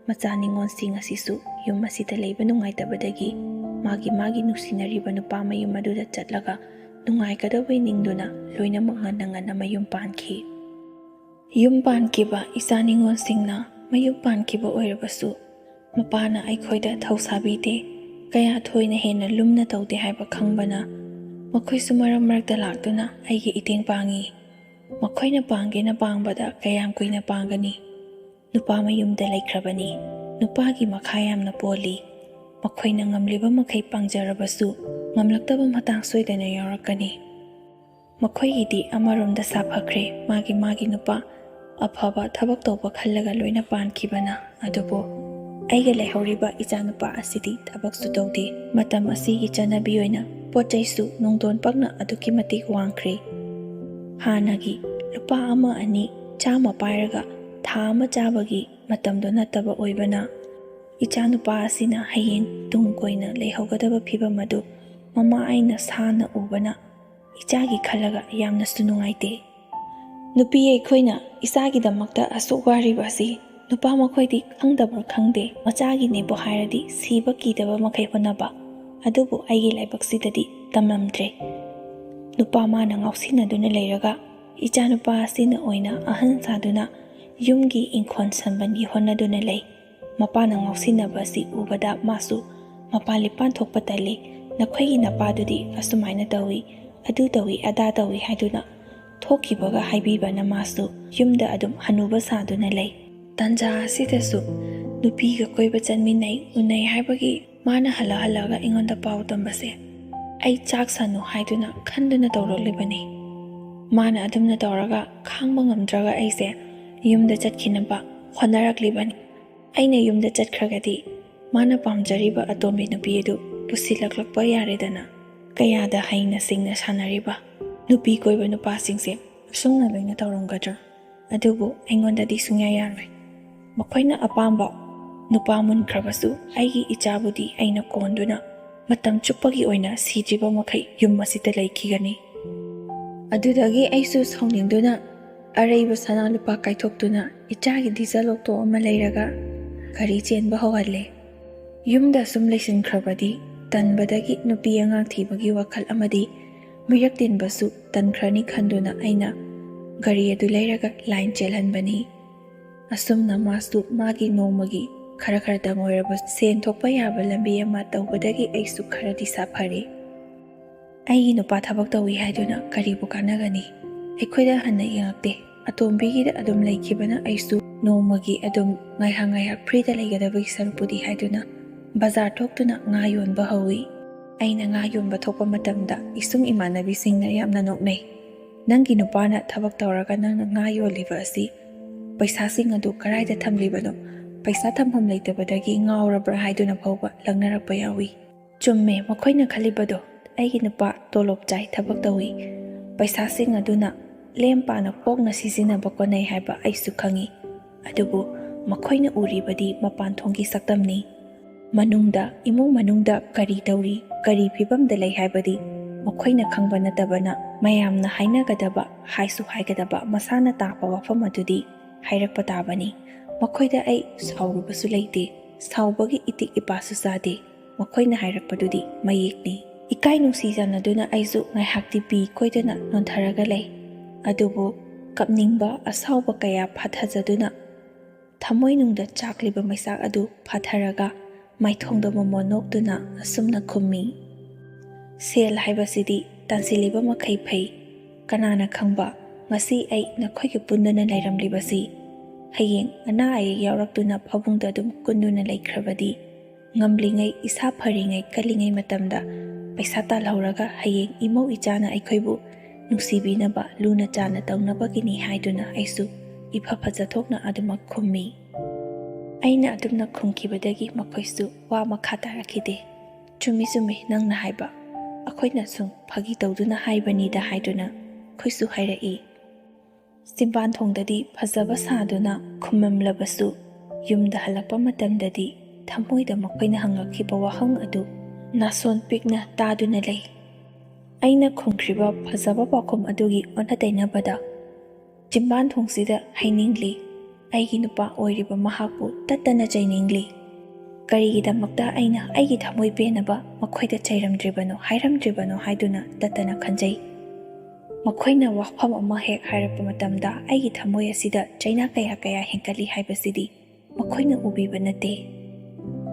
ꯃꯆꯥ ꯅꯤꯉꯣꯜꯁꯤꯡ ꯑꯁꯤꯁꯨ ꯌꯨꯝ ꯑꯁꯤꯗ ꯂꯩꯕ ꯅꯨꯡꯉꯥꯏꯇꯕꯗꯒꯤ ꯃꯥꯒꯤ ꯃꯥꯒꯤ ꯅꯨꯡꯁꯤꯅꯔꯤꯕ ꯅꯨꯄꯥ ꯃꯌꯨꯝ ꯑꯗꯨꯗ ꯆꯠꯂꯒ ꯅꯨꯡꯉꯥꯏꯒꯗꯕꯩ ꯅꯤꯡꯗꯨꯅ ꯂꯣꯏꯅꯃꯛ ꯉꯟꯅ ꯉꯟꯅ ꯃꯌꯨꯝ ꯄꯥꯟꯈꯤ꯫ ꯌꯨꯝ ꯄꯥꯟꯈꯤꯕ ꯏꯆꯥ ꯅꯤꯉꯣꯜꯁꯤꯡꯅ ꯃꯌꯨꯝ ꯄꯥꯟꯈꯤꯕ ꯑꯣꯏꯔꯕꯁꯨ ꯃꯄꯥꯅ ꯑꯩꯈꯣꯏꯗ ꯊꯧꯁꯥꯕꯤꯗꯦ, ꯀꯌꯥ ꯊꯣꯏꯅ ꯍꯦꯟꯅ ꯂꯨꯝꯅ ꯇꯧꯗꯦ ꯍꯥꯏꯕ ꯈꯪꯕꯅ ꯃꯈꯣꯏꯁꯨ ꯃꯔꯛ ꯃꯔꯛꯇ ꯂꯥꯛꯇꯨꯅ ꯑꯩꯒꯤ ꯏꯇꯦꯡ ꯄꯥꯡꯉꯤ꯫ ꯃꯈꯣꯏꯅ ꯄꯥꯡꯒꯦꯅ ꯄꯥꯡꯕꯗ ꯀꯌꯥꯝ ꯀꯨꯏꯅ ꯄꯥꯡꯒꯅꯤ? ꯅꯨꯄꯥ ꯃꯌꯨꯝꯗ ꯂꯩꯈ꯭ꯔꯕꯅꯤ꯫ ꯅꯨꯄꯥꯒꯤ ꯃꯈꯥ ꯌꯥꯝꯅ ꯄꯣꯜꯂꯤ꯫ ꯃꯈꯣꯏꯅ ꯉꯝꯂꯤꯕ ꯃꯈꯩ ꯄꯥꯡꯖꯔꯕꯁꯨ ꯉꯝꯂꯛꯇꯕ ꯃꯇꯥꯡ ꯁꯣꯏꯗꯅ ꯌꯥꯎꯔꯛꯀꯅꯤ꯫ ꯃꯈꯣꯏꯒꯤꯗꯤ ꯑꯃꯔꯣꯝꯗ ꯁꯥꯐꯈ꯭ꯔꯦ, ꯃꯥꯒꯤ ꯃꯥꯒꯤ ꯅꯨꯄꯥ ꯑꯐꯕ ꯊꯕꯛ ꯇꯧꯕ ꯈꯜꯂꯒ ꯂꯣꯏꯅ ꯄꯥꯟꯈꯤꯕꯅ꯫ ꯑꯗꯨꯕꯨ ꯑꯩꯒ ꯂꯩꯍꯧꯔꯤꯕ ꯏꯆꯥꯅꯨꯄꯥ ꯑꯁꯤꯗꯤ ꯊꯕꯛꯁꯨ ꯇꯧꯗꯦ꯫ ꯃꯇꯝ ꯑꯁꯤꯒꯤ ꯆꯠꯅꯕꯤ ꯑꯣꯏꯅ ꯄꯣꯠ ꯆꯩꯁꯨ ꯅꯨꯡꯗꯣꯟ ꯄꯛꯅ ꯑꯗꯨꯛꯀꯤ ꯃꯇꯤꯛ ꯋꯥꯡꯈ꯭ꯔꯦ꯫ ꯍꯥꯟꯅꯒꯤ ꯂꯨꯄꯥ ꯑꯃ ꯑꯅꯤ ꯆꯥꯝꯃ ꯄꯥꯏꯔꯒ ꯊꯥ ꯑꯃ ꯆꯥꯕꯒꯤ ꯃꯇꯝꯗꯣ ꯅꯠꯇꯕ ꯑꯣꯏꯕꯅ, ꯏꯆꯥꯅꯨꯄꯥ ꯑꯁꯤꯅ ꯍꯌꯦꯡ ꯇꯨꯡ ꯀꯣꯏꯅ ꯂꯩꯍꯧꯒꯗꯕ ꯐꯤꯕꯝ ꯑꯗꯨ ꯃꯃꯥ ꯑꯩꯅ ꯁꯥꯅ ꯎꯕꯅ ꯏꯆꯥꯒꯤ ꯈꯜꯂꯒ ꯌꯥꯝꯅꯁꯨ ꯅꯨꯡꯉꯥꯏꯇꯦ꯫ ꯅꯨꯄꯤ ꯑꯩꯈꯣꯏꯅ ꯏꯆꯥꯒꯤꯗꯃꯛꯇ ꯑꯁꯨꯛ ꯋꯥꯔꯤꯕ ꯑꯁꯤ ꯅꯨꯄꯥ ꯃꯈꯣꯏꯗꯤ ꯈꯪꯗꯕ꯭ꯔꯥ ꯈꯪꯗꯦ, ꯃꯆꯥꯒꯤꯅꯦꯕꯨ ꯍꯥꯏꯔꯗꯤ ꯁꯤꯕ ꯀꯤꯗꯕ ꯃꯈꯩ ꯍꯣꯠꯅꯕ꯫ ꯑꯗꯨꯕꯨ ꯑꯩꯒꯤ ꯂꯥꯏꯕꯛꯁꯤꯗꯗꯤ ꯇꯝꯂꯝꯗ꯭ꯔꯦ꯫ ꯅꯨꯄꯥ ꯃꯥꯅ ꯉꯥꯎꯁꯤꯟꯅꯗꯨꯅ ꯂꯩꯔꯒ ꯏꯆꯥꯅꯨꯄꯥ ꯑꯁꯤꯅ ꯑꯣꯏꯅ ꯑꯍꯟ ꯁꯥꯗꯨꯅ ꯌꯨꯝꯒꯤ ꯏꯪꯈꯣꯜ ꯁꯝꯕꯟꯒꯤ ꯍꯣꯠꯅꯗꯨꯅ ꯂꯩ꯫ ꯃꯄꯥꯅ ꯉꯥꯎꯁꯤꯟꯅꯕ ꯑꯁꯤ ꯎꯕꯗ ꯃꯥꯁꯨ ꯃꯄꯥ ꯂꯤꯄꯥꯟ ꯊꯣꯛꯄ ꯇꯜꯂꯤ꯫ "ꯅꯈꯣꯏꯒꯤ ꯅꯄꯥꯗꯨꯗꯤ ꯑꯁꯨꯃꯥꯏꯅ ꯇꯧꯏ, ꯑꯗꯨ ꯇꯧꯏ, ꯑꯗꯥ ꯇꯧꯏ" ꯍꯥꯏꯗꯨꯅ ꯊꯣꯛꯈꯤꯕꯒ ꯍꯥꯏꯕꯤꯕꯅ ꯃꯥꯁꯨ ꯌꯨꯝꯗ ꯑꯗꯨꯝ ꯍꯅꯨꯕ ꯁꯥꯗꯨꯅ ꯂꯩ꯫ ꯇꯥꯟꯖꯥ ꯑꯁꯤꯗꯁꯨ ꯅꯨꯄꯤꯒ ꯀꯣꯏꯕ ꯆꯠꯃꯤꯟꯅꯩ, ꯎꯅꯩ ꯍꯥꯏꯕꯒꯤ ꯃꯥꯅ ꯍꯜꯂ ꯍꯜꯂꯒ ꯑꯩꯉꯣꯟꯗ ꯄꯥꯎ ꯇꯝꯕꯁꯦ ꯑꯩ ꯆꯥꯛ ꯁꯥꯅꯨ ꯍꯥꯏꯗꯨꯅ ꯈꯟꯗꯨꯅ ꯇꯧꯔꯛꯂꯤꯕꯅꯤ꯫ ꯃꯥꯅ ꯑꯗꯨꯝꯅ ꯇꯧꯔꯒ ꯈꯥꯡꯕ ꯉꯝꯗ꯭ꯔꯒ ꯑꯩꯁꯦ ꯌꯨꯝꯗ ꯆꯠꯈꯤꯅꯕ ꯍꯣꯠꯅꯔꯛꯂꯤꯕꯅꯤ꯫ ꯑꯩꯅ ꯌꯨꯝꯗ ꯆꯠꯈ꯭ꯔꯒꯗꯤ ꯃꯥꯅ ꯄꯥꯝꯖꯔꯤꯕ ꯑꯇꯣꯝꯕꯤ ꯅꯨꯄꯤ ꯑꯗꯨ ꯄꯨꯁꯤꯜꯂꯛꯂꯛꯄ ꯌꯥꯔꯦꯗꯅ꯫ ꯀꯌꯥꯗ ꯍꯩꯅ ꯁꯤꯡꯅ ꯁꯥꯟꯅꯔꯤꯕ ꯅꯨꯄꯤ ꯀꯣꯏꯕ ꯅꯨꯄꯥꯁꯤꯡꯁꯦ ꯑꯁꯨꯝꯅ ꯂꯣꯏꯅ ꯇꯧꯔꯝꯒꯗ꯭ꯔꯥ? ꯑꯗꯨꯕꯨ ꯑꯩꯉꯣꯟꯗꯗꯤ ꯁꯨꯡꯌꯥ ꯌꯥꯔꯣꯏ꯫ ꯃꯈꯣꯏꯅ ꯑꯄꯥꯝꯕ ꯅꯨꯄꯥ ꯃꯨꯟꯈ꯭ꯔꯕꯁꯨ ꯑꯩꯒꯤ ꯏꯆꯥꯕꯨꯗꯤ ꯑꯩꯅ ꯀꯣꯟꯗꯨꯅ ꯃꯇꯝ ꯆꯨꯞꯄꯒꯤ ꯑꯣꯏꯅ ꯁꯤꯗ꯭ꯔꯤꯕ ꯃꯈꯩ ꯌꯨꯝ ꯑꯁꯤꯗ ꯂꯩꯈꯤꯒꯅꯤ꯫ ꯑꯗꯨꯗꯒꯤ ꯑꯩꯁꯨ ꯁꯥꯎꯅꯤꯡꯗꯨꯅ ꯑꯔꯩꯕ ꯁꯅꯥ ꯂꯨꯄꯥ ꯀꯥꯏꯊꯣꯛꯇꯨꯅ ꯏꯆꯥꯒꯤ ꯗꯤꯖꯜ ꯑꯣꯛꯇꯣ ꯑꯃ ꯂꯩꯔꯒ ꯒꯥꯔꯤ ꯆꯦꯟꯕ ꯍꯧꯍꯜꯂꯦ꯫ ꯌꯨꯝꯗ ꯁꯨꯝ ꯂꯩꯁꯤꯟꯈ꯭ꯔꯕꯗꯤ ꯇꯟꯕꯗꯒꯤ ꯅꯨꯄꯤ ꯑꯉꯥꯡ ꯊꯤꯕꯒꯤ ꯋꯥꯈꯜ ꯑꯃꯗꯤ ꯃꯤꯔꯛ ꯇꯤꯟꯕꯁꯨ ꯇꯟꯈ꯭ꯔꯅꯤ ꯈꯟꯗꯨꯅ ꯑꯩꯅ ꯒꯥꯔꯤ ꯑꯗꯨ ꯂꯩꯔꯒ ꯂꯥꯏꯟ ꯆꯦꯜꯍꯟꯕꯅꯤ꯫ ꯑꯁꯨꯝꯅ ꯃꯥꯁꯨ ꯃꯥꯒꯤ ꯅꯣꯡꯃꯒꯤ ꯈꯔ ꯈꯔꯇꯪ ꯑꯣꯏꯔꯕ ꯁꯦꯟ ꯊꯣꯛꯄ ꯌꯥꯕ ꯂꯝꯕꯤ ꯑꯃ ꯇꯧꯕꯗꯒꯤ ꯑꯩꯁꯨ ꯈꯔꯗꯤ ꯁꯥꯐꯔꯦ꯫ ꯑꯩꯒꯤ ꯅꯨꯄꯥ ꯊꯕꯛ ꯇꯧꯏ ꯍꯥꯏꯗꯨꯅ ꯀꯔꯤꯕꯨ ꯀꯥꯟꯅꯒꯅꯤ? ꯑꯩꯈꯣꯏꯗ ꯍꯟꯅ ꯌꯦꯡꯉꯛꯇꯦ꯫ ꯑꯇꯣꯝꯕꯤꯒꯤꯗ ꯑꯗꯨꯝ ꯂꯩꯈꯤꯕꯅ ꯑꯩꯁꯨ ꯅꯣꯡꯃꯒꯤ ꯑꯗꯨꯝ ꯉꯥꯏꯍꯥꯛ ꯉꯥꯏꯍꯥꯛ ꯐ꯭ꯔꯤꯗ ꯂꯩꯒꯗꯕꯒꯤ ꯁꯔꯨꯛꯄꯨꯗꯤ ꯍꯥꯏꯗꯨꯅ ꯕꯖꯥꯔ ꯊꯣꯛꯇꯨꯅ ꯉꯥ ꯌꯣꯟꯕ ꯍꯧꯏ꯫ ꯑꯩꯅ ꯉꯥ ꯌꯣꯟꯕ ꯊꯣꯛꯄ ꯃꯇꯝꯗ ꯏꯁꯨꯡ ꯏꯃꯥꯟꯅꯕꯤꯁꯤꯡꯅ ꯌꯥꯝꯅ ꯅꯣꯛꯅꯩ꯫ "ꯅꯪꯒꯤ ꯅꯨꯄꯥꯅ ꯊꯕꯛ ꯇꯧꯔꯒ ꯅꯪꯅ ꯉꯥ ꯌꯣꯜꯂꯤꯕ ꯑꯁꯤ ꯄꯩꯁꯥꯁꯤꯡ ꯑꯗꯨ ꯀꯗꯥꯏꯗ ꯊꯝꯂꯤꯕꯅꯣ? ꯄꯩꯁꯥ ꯊꯝꯐꯝ ꯂꯩꯇꯕꯗꯒꯤ ꯉꯥꯎꯔꯕ꯭ꯔꯥ?" ꯍꯥꯏꯗꯨꯅ ꯐꯥꯎꯕ ꯂꯛꯅꯔꯛꯄ ꯌꯥꯎꯏ꯫ ꯆꯨꯝꯃꯦ, ꯃꯈꯣꯏꯅ ꯈꯜꯂꯤꯕꯗꯣ꯫ ꯑꯩꯒꯤ ꯅꯨꯄꯥ ꯇꯣꯂꯣꯞ ꯆꯥꯏ, ꯊꯕꯛ ꯇꯧꯏ꯫ ꯄꯩꯁꯥꯁꯤꯡ ꯑꯗꯨꯅ ꯂꯦꯝ ꯄꯥꯅ ꯄꯣꯛꯅ ꯁꯤꯖꯤꯟꯅꯕ ꯀꯣꯟꯅꯩ ꯍꯥꯏꯕ ꯑꯩꯁꯨ ꯈꯪꯏ꯫ ꯑꯗꯨꯕꯨ ꯃꯈꯣꯏꯅ ꯎꯔꯤꯕꯗꯤ ꯃꯄꯥꯟ ꯊꯣꯡꯒꯤ ꯁꯛꯇꯝꯅꯤ꯫ ꯃꯅꯨꯡꯗ, ꯏꯃꯨꯡ ꯃꯅꯨꯡꯗ ꯀꯔꯤ ꯇꯧꯔꯤ, ꯀꯔꯤ ꯐꯤꯕꯝꯗ ꯂꯩ ꯍꯥꯏꯕꯗꯤ ꯃꯈꯣꯏꯅ ꯈꯪꯕ ꯅꯠꯇꯕꯅ, ꯃꯌꯥꯝꯅ ꯍꯥꯏꯅꯒꯗꯕ, ꯍꯥꯏꯁꯨ ꯍꯥꯏꯒꯗꯕ ꯃꯁꯥꯅ ꯇꯥꯕ ꯋꯥꯐꯝ ꯑꯗꯨꯗꯤ ꯍꯥꯏꯔꯛꯄ ꯇꯥꯕꯅꯤ꯫ ꯃꯈꯣꯏꯗ ꯑꯩ ꯁꯥꯎꯔꯨꯕꯁꯨ ꯂꯩꯇꯦ, ꯁꯥꯎꯕꯒꯤ ꯏꯇꯤꯛ ꯏꯄꯥꯁꯨ ꯆꯥꯗꯦ꯫ ꯃꯈꯣꯏꯅ ꯍꯥꯏꯔꯛꯄꯗꯨꯗꯤ ꯃꯌꯦꯛꯅꯤ꯫ ꯏꯀꯥꯏ ꯅꯨꯡꯁꯤ ꯆꯥꯟꯅꯗꯨꯅ ꯑꯩꯁꯨ ꯉꯥꯏꯍꯥꯛꯇꯤ ꯄꯤ ꯀꯣꯏꯗꯅ ꯅꯣꯟꯊꯔꯒ ꯂꯩ꯫ ꯑꯗꯨꯕꯨ ꯀꯞꯅꯤꯡꯕ ꯑꯁꯥꯎꯕ ꯀꯌꯥ ꯐꯥꯊꯖꯗꯨꯅ ꯊꯃꯣꯏꯅꯨꯡꯗ ꯆꯥꯛꯂꯤꯕ ꯃꯩꯆꯥꯛ ꯑꯗꯨ ꯐꯥꯊꯔꯒ ꯃꯥꯏꯊꯣꯡꯗ ꯃꯣꯃꯣꯟ ꯅꯣꯛꯇꯨꯅ ꯑꯁꯨꯝꯅ ꯈꯨꯝꯃꯤ, "ꯁꯦꯜ ꯍꯥꯏꯕꯁꯤꯗꯤ ꯇꯥꯟꯁꯤꯜꯂꯤꯕ ꯃꯈꯩ ꯐꯩ꯫ ꯀꯅꯥꯅ ꯈꯪꯕ, ꯉꯁꯤ ꯑꯩ ꯅꯈꯣꯏꯒ ꯄꯨꯟꯗꯨꯅ ꯂꯩꯔꯝꯂꯤꯕꯁꯤ ꯍꯌꯦꯡ ꯑꯅꯥ ꯑꯌꯦꯛ ꯌꯥꯎꯔꯛꯇꯨꯅ ꯐꯃꯨꯡꯗ ꯑꯗꯨꯝ ꯀꯨꯟꯗꯨꯅ ꯂꯩꯈ꯭ꯔꯕꯗꯤ, ꯉꯝꯂꯤꯉꯩ, ꯏꯁꯥ ꯐꯔꯤꯉꯩ, ꯀꯜꯂꯤꯉꯩ ꯃꯇꯝꯗ ꯄꯩꯁꯥ ꯇꯥꯜꯍꯧꯔꯒ ꯍꯌꯦꯡ ꯏꯃꯧ ꯏꯆꯥꯅ ꯑꯩꯈꯣꯏꯕꯨ ꯅꯨꯡꯁꯤꯕꯤꯅꯕ, ꯂꯨꯅ ꯆꯥꯟꯅ ꯇꯧꯅꯕꯒꯤꯅꯤ ꯍꯥꯏꯗꯨꯅ ꯑꯩꯁꯨ ꯏꯐ ꯐꯖꯊꯣꯛꯅ ꯑꯗꯨꯃꯛ ꯈꯨꯝꯃꯤ꯫ ꯑꯩꯅ ꯑꯗꯨꯝꯅ ꯈꯨꯝꯈꯤꯕꯗꯒꯤ ꯃꯈꯣꯏꯁꯨ ꯋꯥ ꯃꯈꯥ ꯇꯥꯔꯛꯈꯤꯗꯦ꯫ "ꯆꯨꯝꯃꯤ, ꯆꯨꯝꯃꯤ, ꯅꯪꯅ ꯍꯥꯏꯕ꯫ ꯑꯩꯈꯣꯏꯅ ꯁꯨꯝ ꯐꯥꯒꯤ ꯇꯧꯗꯨꯅ ꯍꯥꯏꯕꯅꯤꯗ" ꯍꯥꯏꯗꯨꯅ ꯑꯩꯈꯣꯏꯁꯨ ꯍꯥꯏꯔꯛꯏ꯫ ꯆꯤꯝꯕꯥꯟ ꯊꯣꯡꯗꯗꯤ ꯐꯖꯕ ꯁꯥꯗꯨꯅ ꯈꯨꯝꯃꯝꯂꯕꯁꯨ, ꯌꯨꯝꯗ ꯍꯜꯂꯛꯄ ꯃꯇꯝꯗꯗꯤ ꯊꯃꯣꯏꯗ ꯃꯈꯣꯏꯅ ꯍꯪꯂꯛꯈꯤꯕ ꯋꯥꯍꯪ ꯑꯗꯨ ꯅꯥꯁꯣꯟ ꯄꯤꯛꯅ ꯇꯥꯗꯨꯅ ꯂꯩ꯫ ꯑꯩꯅ ꯈꯨꯝꯈ꯭ꯔꯤꯕ ꯐꯖꯕ ꯄꯥꯎꯈꯨꯝ ꯑꯗꯨꯒꯤ ꯑꯣꯟꯅ ꯇꯩꯅꯕꯗ, ꯆꯤꯝꯕꯥꯟ ꯊꯣꯡꯁꯤꯗ ꯍꯥꯏꯅꯤꯡꯂꯤ, ꯑꯩꯒꯤ ꯅꯨꯄꯥ ꯑꯣꯏꯔꯤꯕ ꯃꯍꯥꯛꯄꯨ ꯇꯠꯇꯅ ꯆꯩꯅꯤꯡꯂꯤ꯫ ꯀꯔꯤꯒꯤꯗꯃꯛꯇ ꯑꯩꯅ ꯑꯩꯒꯤ ꯊꯃꯣꯏ ꯄꯦꯟꯅꯕ ꯃꯈꯣꯏꯗ ꯆꯩꯔꯝꯗ꯭ꯔꯤꯕꯅꯣ, ꯍꯥꯏꯔꯝꯗ꯭ꯔꯤꯕꯅꯣ ꯍꯥꯏꯗꯨꯅ ꯇꯠꯇꯅ ꯈꯟꯖꯩ꯫ ꯃꯈꯣꯏꯅ ꯋꯥꯐꯝ ꯑꯃ ꯍꯦꯛ ꯍꯥꯏꯔꯛꯄ ꯃꯇꯝꯗ ꯑꯩꯒꯤ ꯊꯃꯣꯏ ꯑꯁꯤꯗ ꯆꯩꯅꯥ ꯀꯌꯥ ꯀꯌꯥ ꯍꯦꯟꯒꯠꯂꯤ ꯍꯥꯏꯕꯁꯤꯗꯤ ꯃꯈꯣꯏꯅ ꯎꯕꯤꯕ ꯅꯠꯇꯦ꯫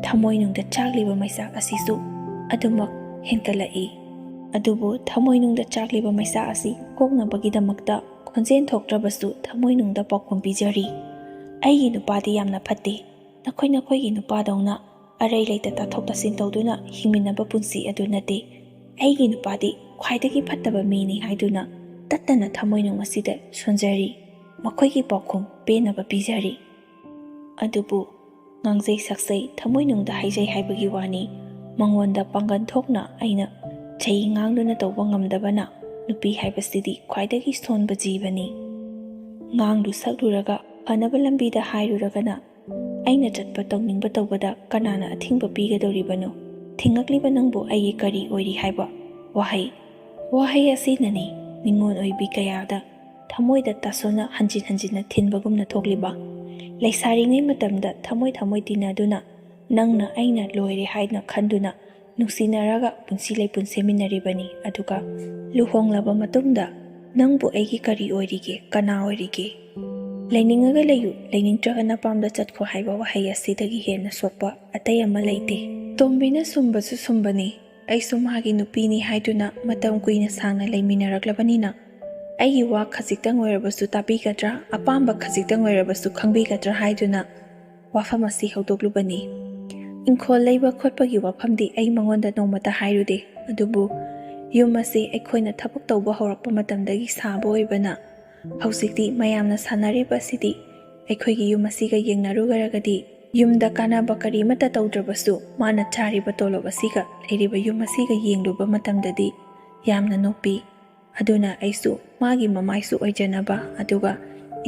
ꯊꯃꯣꯏꯅꯨꯡꯗ ꯆꯥꯛꯂꯤꯕ ꯃꯩꯆꯥꯛ ꯑꯁꯤꯁꯨ ꯑꯗꯨꯃꯛ ꯍꯦꯟꯒꯠꯂꯛꯏ꯫ ꯑꯗꯨꯕꯨ ꯊꯃꯣꯏꯅꯨꯡꯗ ꯆꯥꯛꯂꯤꯕ ꯃꯩꯆꯥꯛ ꯑꯁꯤ ꯀꯣꯛꯅꯕꯒꯤꯗꯃꯛꯇ ꯈꯣꯟꯖꯦꯜ ꯊꯣꯛꯇ꯭ꯔꯕꯁꯨ ꯊꯃꯣꯏꯅꯨꯡꯗ ꯄꯥꯎꯈꯨꯝ ꯄꯤꯖꯔꯤ꯫ ꯑꯩꯒꯤ ꯅꯨꯄꯥꯗꯤ ꯌꯥꯝꯅ ꯐꯠꯇꯦ꯫ ꯅꯈꯣꯏ ꯅꯈꯣꯏꯒꯤ ꯅꯨꯄꯥꯗꯧꯅ ꯑꯔꯩ ꯂꯩꯇ ꯇꯥꯊꯣꯛ ꯇꯥꯁꯤꯟ ꯇꯧꯗꯨꯅ ꯍꯤꯡꯃꯤꯟꯅꯕ ꯄꯨꯟꯁꯤ ꯑꯗꯨ ꯅꯠꯇꯦ꯫ ꯑꯩꯒꯤ ꯅꯨꯄꯥꯗꯤ ꯈ꯭ꯋꯥꯏꯗꯒꯤ ꯐꯠꯇꯕ ꯃꯤꯅꯤ ꯍꯥꯏꯗꯨꯅ ꯇꯠꯇꯅ ꯊꯃꯣꯏꯅꯨꯡ ꯑꯁꯤꯗ ꯁꯣꯟꯖꯔꯤ꯫ ꯃꯈꯣꯏꯒꯤ ꯄꯥꯎꯈꯨꯝ ꯄꯦꯟꯅꯕ ꯄꯤꯖꯔꯤ꯫ ꯑꯗꯨꯕꯨ ꯉꯥꯡꯖꯩ ꯁꯛꯆꯩ, ꯊꯃꯣꯏꯅꯨꯡꯗ ꯍꯥꯏꯖꯩ ꯍꯥꯏꯕꯒꯤ ꯋꯥꯅꯤ꯫ ꯃꯉꯣꯟꯗ ꯄꯥꯡꯒꯜ ꯊꯣꯛꯅ ꯑꯩꯅ ꯆꯍꯤ ꯉꯥꯡꯗꯨꯅ ꯇꯧꯕ ꯉꯝꯗꯕꯅ ꯅꯨꯄꯤ ꯍꯥꯏꯕꯁꯤꯗꯤ ꯈ꯭ꯋꯥꯏꯗꯒꯤ ꯁꯣꯟꯕ ꯖꯤꯕꯅꯤ꯫ ꯉꯥꯡꯂꯨ ꯁꯛꯂꯨꯔꯒ ꯐꯅꯕ ꯂꯝꯕꯤꯗ ꯍꯥꯏꯔꯨꯔꯒꯅ ꯑꯩꯅ ꯆꯠꯄ ꯇꯧꯅꯤꯡꯕ ꯇꯧꯕꯗ ꯀꯅꯥꯅ ꯑꯊꯤꯡꯕ ꯄꯤꯒꯗꯧꯔꯤꯕꯅꯣ? ꯊꯤꯡꯉꯛꯂꯤꯕ ꯅꯪꯕꯨ ꯑꯩꯒꯤ ꯀꯔꯤ ꯑꯣꯏꯔꯤ ꯍꯥꯏꯕ ꯋꯥꯍꯩ, ꯋꯥꯍꯩ ꯑꯁꯤꯅꯅꯤ ꯅꯤꯉꯣꯜ ꯑꯣꯏꯕꯤ ꯀꯌꯥꯗ ꯊꯃꯣꯏꯗ ꯇꯥꯁꯣꯟꯅ ꯍꯟꯖꯤꯟ ꯍꯟꯖꯤꯟꯅ ꯊꯤꯟꯕꯒꯨꯝꯅ ꯊꯣꯛꯂꯤꯕ꯫ ꯂꯩꯁꯥꯔꯤꯉꯩ ꯃꯇꯝꯗ ꯊꯃꯣꯏ ꯊꯃꯣꯏ ꯇꯤꯟꯅꯗꯨꯅ ꯅꯪꯅ ꯑꯩꯅ ꯂꯣꯏꯔꯦ ꯍꯥꯏꯅ ꯈꯟꯗꯨꯅ ꯅꯨꯡꯁꯤꯅꯔꯒ ꯄꯨꯟꯁꯤ ꯂꯩꯄꯨꯟ ꯁꯦꯝꯃꯤꯟꯅꯔꯤꯕꯅꯤ꯫ ꯑꯗꯨꯒ ꯂꯨꯍꯣꯡꯂꯕ ꯃꯇꯨꯡꯗ ꯅꯪꯕꯨ ꯑꯩꯒꯤ ꯀꯔꯤ ꯑꯣꯏꯔꯤꯒꯦ, ꯀꯅꯥ ꯑꯣꯏꯔꯤꯒꯦ? "ꯂꯩꯅꯤꯡꯉꯒ ꯂꯩꯌꯨ, ꯂꯩꯅꯤꯡꯗ꯭ꯔꯒ ꯅꯄꯥꯝꯗ ꯆꯠꯈꯣ" ꯍꯥꯏꯕ ꯋꯥꯍꯩ ꯑꯁꯤꯗꯒꯤ ꯍꯦꯟꯅ ꯁꯣꯛꯄ ꯑꯇꯩ ꯑꯃ ꯂꯩꯇꯦ꯫ ꯇꯣꯝꯕꯤꯅ ꯁꯨꯝꯕꯁꯨ ꯁꯨꯝꯕꯅꯤ꯫ ꯑꯩꯁꯨ ꯃꯥꯒꯤ ꯅꯨꯄꯤꯅꯤ ꯍꯥꯏꯗꯨꯅ ꯃꯇꯝ ꯀꯨꯏꯅ ꯁꯥꯡꯅ ꯂꯩꯃꯤꯟꯅꯔꯛꯂꯕꯅꯤꯅ, ꯑꯩꯒꯤ ꯋꯥ ꯈꯖꯤꯛꯇꯪ ꯑꯣꯏꯔꯕꯁꯨ ꯇꯥꯕꯤꯒꯗ꯭ꯔꯥ, ꯑꯄꯥꯝꯕ ꯈꯖꯤꯛꯇꯪ ꯑꯣꯏꯔꯕꯁꯨ ꯈꯪꯕꯤꯒꯗ꯭ꯔꯥ ꯍꯥꯏꯗꯨꯅ ꯋꯥꯐꯝ ꯑꯁꯤ ꯍꯧꯗꯣꯛꯂꯨꯕꯅꯤ꯫ ꯏꯪꯈꯣꯜ ꯂꯩꯕ ꯈꯣꯠꯄꯒꯤ ꯋꯥꯐꯝꯗꯤ ꯑꯩ ꯃꯉꯣꯟꯗ ꯅꯣꯡꯃꯇ ꯍꯥꯏꯔꯨꯗꯦ, ꯑꯗꯨꯕꯨ ꯌꯨꯝ ꯑꯁꯤ ꯑꯩꯈꯣꯏꯅ ꯊꯕꯛ ꯇꯧꯕ ꯍꯧꯔꯛꯄ ꯃꯇꯝꯗꯒꯤ ꯁꯥꯕ ꯑꯣꯏꯕꯅ ꯍꯧꯖꯤꯛꯇꯤ ꯃꯌꯥꯝꯅ ꯁꯥꯟꯅꯔꯤꯕ ꯑꯁꯤꯗꯤ ꯑꯩꯈꯣꯏꯒꯤ ꯌꯨꯝ ꯑꯁꯤꯒ ꯌꯦꯡꯅꯔꯨꯔꯒꯗꯤ ꯌꯨꯝꯗ ꯀꯥꯟꯅꯕ ꯀꯔꯤꯃꯠꯇ ꯇꯧꯗ꯭ꯔꯕꯁꯨ ꯃꯥꯅ ꯆꯥꯔꯤꯕ ꯇꯣꯂꯣꯞ ꯑꯁꯤꯒ ꯂꯩꯔꯤꯕ ꯌꯨꯝ ꯑꯁꯤꯒ ꯌꯦꯡꯂꯨꯕ ꯃꯇꯝꯗꯗꯤ ꯌꯥꯝꯅ ꯅꯣꯛꯄꯤ꯫ ꯑꯗꯨꯅ ꯑꯩꯁꯨ ꯃꯥꯒꯤ ꯃꯃꯥꯏꯁꯨ ꯑꯣꯏꯖꯅꯕ, ꯑꯗꯨꯒ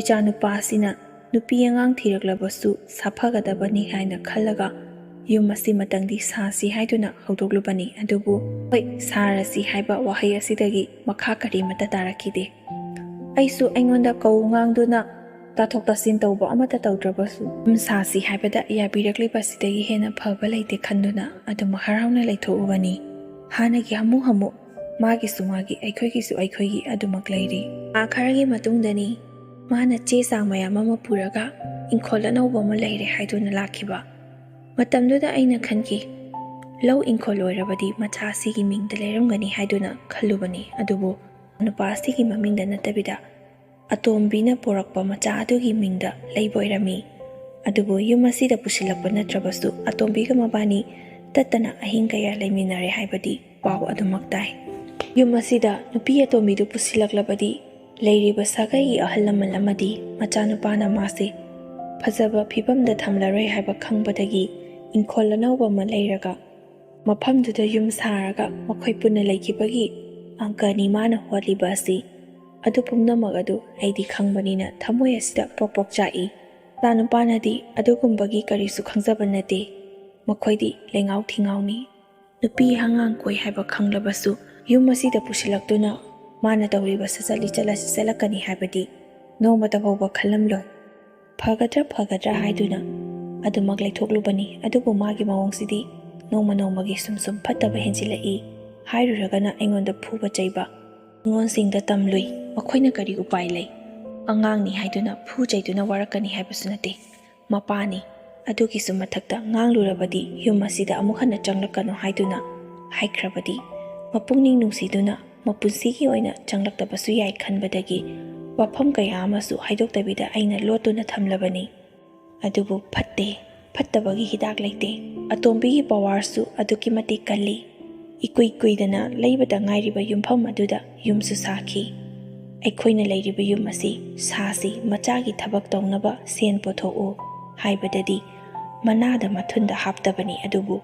ꯏꯆꯥꯅꯨꯄꯥ ꯑꯁꯤꯅ ꯅꯨꯄꯤ ꯑꯉꯥꯡ ꯊꯤꯔꯛꯂꯕꯁꯨ ꯁꯥꯐꯒꯗꯕꯅꯤ ꯍꯥꯏꯅ ꯈꯜꯂꯒ ꯌꯨꯝ ꯑꯁꯤ ꯃꯇꯪꯗꯤ ꯁꯥꯁꯤ ꯍꯥꯏꯗꯨꯅ ꯍꯧꯗꯣꯛꯂꯨꯕꯅꯤ꯫ ꯑꯗꯨꯕꯨ ꯍꯣꯏ, ꯁꯥꯔꯁꯤ ꯍꯥꯏꯕ ꯋꯥꯍꯩ ꯑꯁꯤꯗꯒꯤ ꯃꯈꯥ ꯀꯔꯤꯃꯠꯇ ꯇꯥꯔꯛꯈꯤꯗꯦ꯫ ꯑꯩꯁꯨ ꯑꯩꯉꯣꯟꯗ ꯀꯧ ꯉꯥꯡꯗꯨꯅ ꯇꯥꯊꯣꯛ ꯇꯥꯁꯤꯟ ꯇꯧꯕ ꯑꯃꯠꯇ ꯇꯧꯗ꯭ꯔꯕꯁꯨ ꯌꯨꯝ ꯁꯥꯁꯤ ꯍꯥꯏꯕꯗ ꯌꯥꯕꯤꯔꯛꯂꯤꯕ ꯑꯁꯤꯗꯒꯤ ꯍꯦꯟꯅ ꯐꯕ ꯂꯩꯇꯦ ꯈꯟꯗꯨꯅ ꯑꯗꯨꯃꯛ ꯍꯔꯥꯎꯅ ꯂꯩꯊꯣꯛꯎꯕꯅꯤ꯫ ꯍꯥꯟꯅꯒꯤ ꯍꯥꯃꯨ ꯍꯥꯃꯨ, ꯃꯥꯒꯤꯁꯨ ꯃꯥꯒꯤ, ꯑꯩꯈꯣꯏꯒꯤꯁꯨ ꯑꯩꯈꯣꯏꯒꯤ ꯑꯗꯨꯃꯛ ꯂꯩꯔꯤ꯫ ꯊꯥ ꯈꯔꯒꯤ ꯃꯇꯨꯡꯗꯅꯤ ꯃꯥꯅ ꯆꯦ ꯆꯥꯡ ꯃꯌꯥꯝ ꯑꯃ ꯄꯨꯔꯒ ꯏꯪꯈꯣꯜ ꯑꯅꯧꯕ ꯑꯃ ꯂꯩꯔꯦ ꯍꯥꯏꯗꯨꯅ ꯂꯥꯛꯈꯤꯕ꯫ ꯃꯇꯝꯗꯨꯗ ꯑꯩꯅ ꯈꯟꯈꯤ, ꯂꯧ ꯏꯪꯈꯣꯜ ꯑꯣꯏꯔꯕꯗꯤ ꯃꯆꯥ ꯑꯁꯤꯒꯤ ꯃꯤꯡꯗ ꯂꯩꯔꯝꯒꯅꯤ ꯍꯥꯏꯗꯨꯅ ꯈꯜꯂꯨꯕꯅꯤ, ꯑꯗꯨꯕꯨ ꯅꯨꯄꯥ ꯑꯁꯤꯒꯤ ꯃꯃꯤꯡꯗ ꯅꯠꯇꯕꯤꯗ ꯑꯇꯣꯝꯕꯤꯅ ꯄꯣꯔꯛꯄ ꯃꯆꯥ ꯑꯗꯨꯒꯤ ꯃꯤꯡꯗ ꯂꯩꯕ ꯑꯣꯏꯔꯝꯃꯤ꯫ ꯑꯗꯨꯕꯨ ꯌꯨꯝ ꯑꯁꯤꯗ ꯄꯨꯁꯤꯜꯂꯛꯄ ꯅꯠꯇ꯭ꯔꯕꯁꯨ ꯑꯇꯣꯝꯕꯤꯒ ꯃꯕꯥꯅꯤ ꯇꯠꯇꯅ ꯑꯍꯤꯡ ꯀꯌꯥ ꯂꯩꯃꯤꯟꯅꯔꯦ ꯍꯥꯏꯕꯗꯤ ꯄꯥꯎ ꯑꯗꯨꯃꯛ ꯇꯥꯏ꯫ ꯌꯨꯝ ꯑꯁꯤꯗ ꯅꯨꯄꯤ ꯑꯇꯣꯝꯕꯤꯗꯨ ꯄꯨꯁꯤꯜꯂꯛꯂꯕꯗꯤ ꯂꯩꯔꯤꯕ ꯁꯥꯒꯩꯒꯤ ꯑꯍꯜ ꯂꯃꯟ ꯑꯃꯗꯤ ꯃꯆꯥꯅꯨꯄꯥꯅ ꯃꯥꯁꯦ ꯐꯖꯕ ꯐꯤꯕꯝꯗ ꯊꯝꯂꯔꯣꯏ ꯍꯥꯏꯕ ꯈꯪꯕꯗꯒꯤ ꯏꯪꯈꯣꯜ ꯑꯅꯧꯕ ꯑꯃ ꯂꯩꯔꯒ ꯃꯐꯝꯗꯨꯗ ꯌꯨꯝ ꯁꯥꯔꯒ ꯃꯈꯣꯏ ꯄꯨꯟꯅ ꯂꯩꯈꯤꯕꯒꯤ ꯑꯪꯀꯅꯤ ꯃꯥꯅ ꯍꯣꯠꯂꯤꯕ ꯑꯁꯤ꯫ ꯑꯗꯨ ꯄꯨꯝꯅꯃꯛ ꯑꯗꯨ ꯑꯩꯗꯤ ꯈꯪꯕꯅꯤꯅ ꯊꯃꯣꯏ ꯑꯁꯤꯗ ꯄ꯭ꯔꯣꯛ ꯄ꯭ꯔꯣꯛ ꯆꯥꯛꯏ꯫ ꯏꯆꯥꯅꯨꯄꯥꯅꯗꯤ ꯑꯗꯨꯒꯨꯝꯕꯒꯤ ꯀꯔꯤꯁꯨ ꯈꯪꯖꯕ ꯅꯠꯇꯦ꯫ ꯃꯈꯣꯏꯗꯤ ꯂꯩꯉꯥꯎ ꯊꯤꯉꯥꯎꯅꯤ꯫ ꯅꯨꯄꯤ ꯑꯉꯥꯡ ꯀꯣꯏ ꯍꯥꯏꯕ ꯈꯪꯂꯕꯁꯨ ꯌꯨꯝ ꯑꯁꯤꯗ ꯄꯨꯁꯤꯜꯂꯛꯇꯨꯅ ꯃꯥꯅ ꯇꯧꯔꯤꯕ ꯁꯖꯠ ꯂꯤꯆꯠ ꯑꯁꯤ ꯆꯠꯂꯛꯀꯅꯤ ꯍꯥꯏꯕꯗꯤ ꯅꯣꯡꯃꯇ ꯐꯥꯎꯕ ꯈꯜꯂꯝꯂꯣꯏ꯫ ꯐꯒꯗ꯭ꯔꯥ ꯐꯒꯗ꯭ꯔꯥ ꯍꯥꯏꯗꯨꯅ ꯑꯗꯨꯃꯛ ꯂꯩꯊꯣꯛꯂꯨꯕꯅꯤ꯫ ꯑꯗꯨꯕꯨ ꯃꯥꯒꯤ ꯃꯑꯣꯡꯁꯤꯗꯤ ꯅꯣꯡꯃ ꯅꯣꯡꯃꯒꯤ ꯁꯨꯝ ꯁꯨꯝ ꯐꯠꯇꯕ ꯍꯦꯟꯖꯤꯜꯂꯛꯏ꯫ ꯍꯥꯏꯔꯨꯔꯒꯅ ꯑꯩꯉꯣꯟꯗ ꯐꯨꯕ ꯆꯩꯕ꯫ ꯅꯤꯉꯣꯜꯁꯤꯡꯗ ꯇꯝꯂꯨꯏ꯫ ꯃꯈꯣꯏꯅ ꯀꯔꯤ ꯎꯄꯥꯏ ꯂꯩ? ꯑꯉꯥꯡꯅꯤ ꯍꯥꯏꯗꯨꯅ ꯐꯨ ꯆꯩꯗꯨꯅ ꯋꯥꯔꯛꯀꯅꯤ ꯍꯥꯏꯕꯁꯨ ꯅꯠꯇꯦ꯫ ꯃꯄꯥꯅꯤ꯫ ꯑꯗꯨꯒꯤꯁꯨ ꯃꯊꯛꯇ ꯉꯥꯡꯂꯨꯔꯕꯗꯤ ꯌꯨꯝ ꯑꯁꯤꯗ ꯑꯃꯨꯛ ꯍꯟꯅ ꯆꯪꯂꯛꯀꯅꯨ ꯍꯥꯏꯗꯨꯅ ꯍꯥꯏꯈ꯭ꯔꯕꯗꯤ ꯃꯄꯨꯛꯅꯤꯡ ꯅꯨꯡꯁꯤꯗꯨꯅ ꯃꯄꯨꯟꯁꯤꯒꯤ ꯑꯣꯏꯅ ꯆꯪꯂꯛꯇꯕꯁꯨ ꯌꯥꯏ ꯈꯟꯕꯗꯒꯤ ꯋꯥꯐꯝ ꯀꯌꯥ ꯑꯃꯁꯨ ꯍꯥꯏꯗꯣꯛꯇꯕꯤꯗ ꯑꯩꯅ ꯂꯣꯠꯇꯨꯅ ꯊꯝꯂꯕꯅꯤ꯫ ꯑꯗꯨꯕꯨ ꯐꯠꯇꯦ, ꯐꯠꯇꯕꯒꯤ ꯍꯤꯗꯥꯛ ꯂꯩꯇꯦ꯫ ꯑꯇꯣꯝꯕꯤꯒꯤ ꯄꯋꯥꯔꯁꯨ ꯑꯗꯨꯛꯀꯤ ꯃꯇꯤꯛ ꯀꯜꯂꯤ꯫ ꯏꯀꯨꯏ ꯀꯨꯏꯗꯅ ꯂꯩꯕꯗ ꯉꯥꯏꯔꯤꯕ ꯌꯨꯝꯐꯝ ꯑꯗꯨꯗ ꯌꯨꯝꯁꯨ ꯁꯥꯈꯤ꯫ ꯑꯩꯈꯣꯏꯅ ꯂꯩꯔꯤꯕ ꯌꯨꯝ ꯑꯁꯤ ꯁꯥꯁꯤ, ꯃꯆꯥꯒꯤ ꯊꯕꯛ ꯇꯧꯅꯕ ꯁꯦꯟ ꯄꯨꯊꯣꯛꯎ ꯍꯥꯏꯕꯗꯗꯤ ꯃꯅꯥꯗ ꯃꯊꯨꯟꯗ ꯍꯥꯞꯇꯕꯅꯤ꯫ ꯑꯗꯨꯕꯨ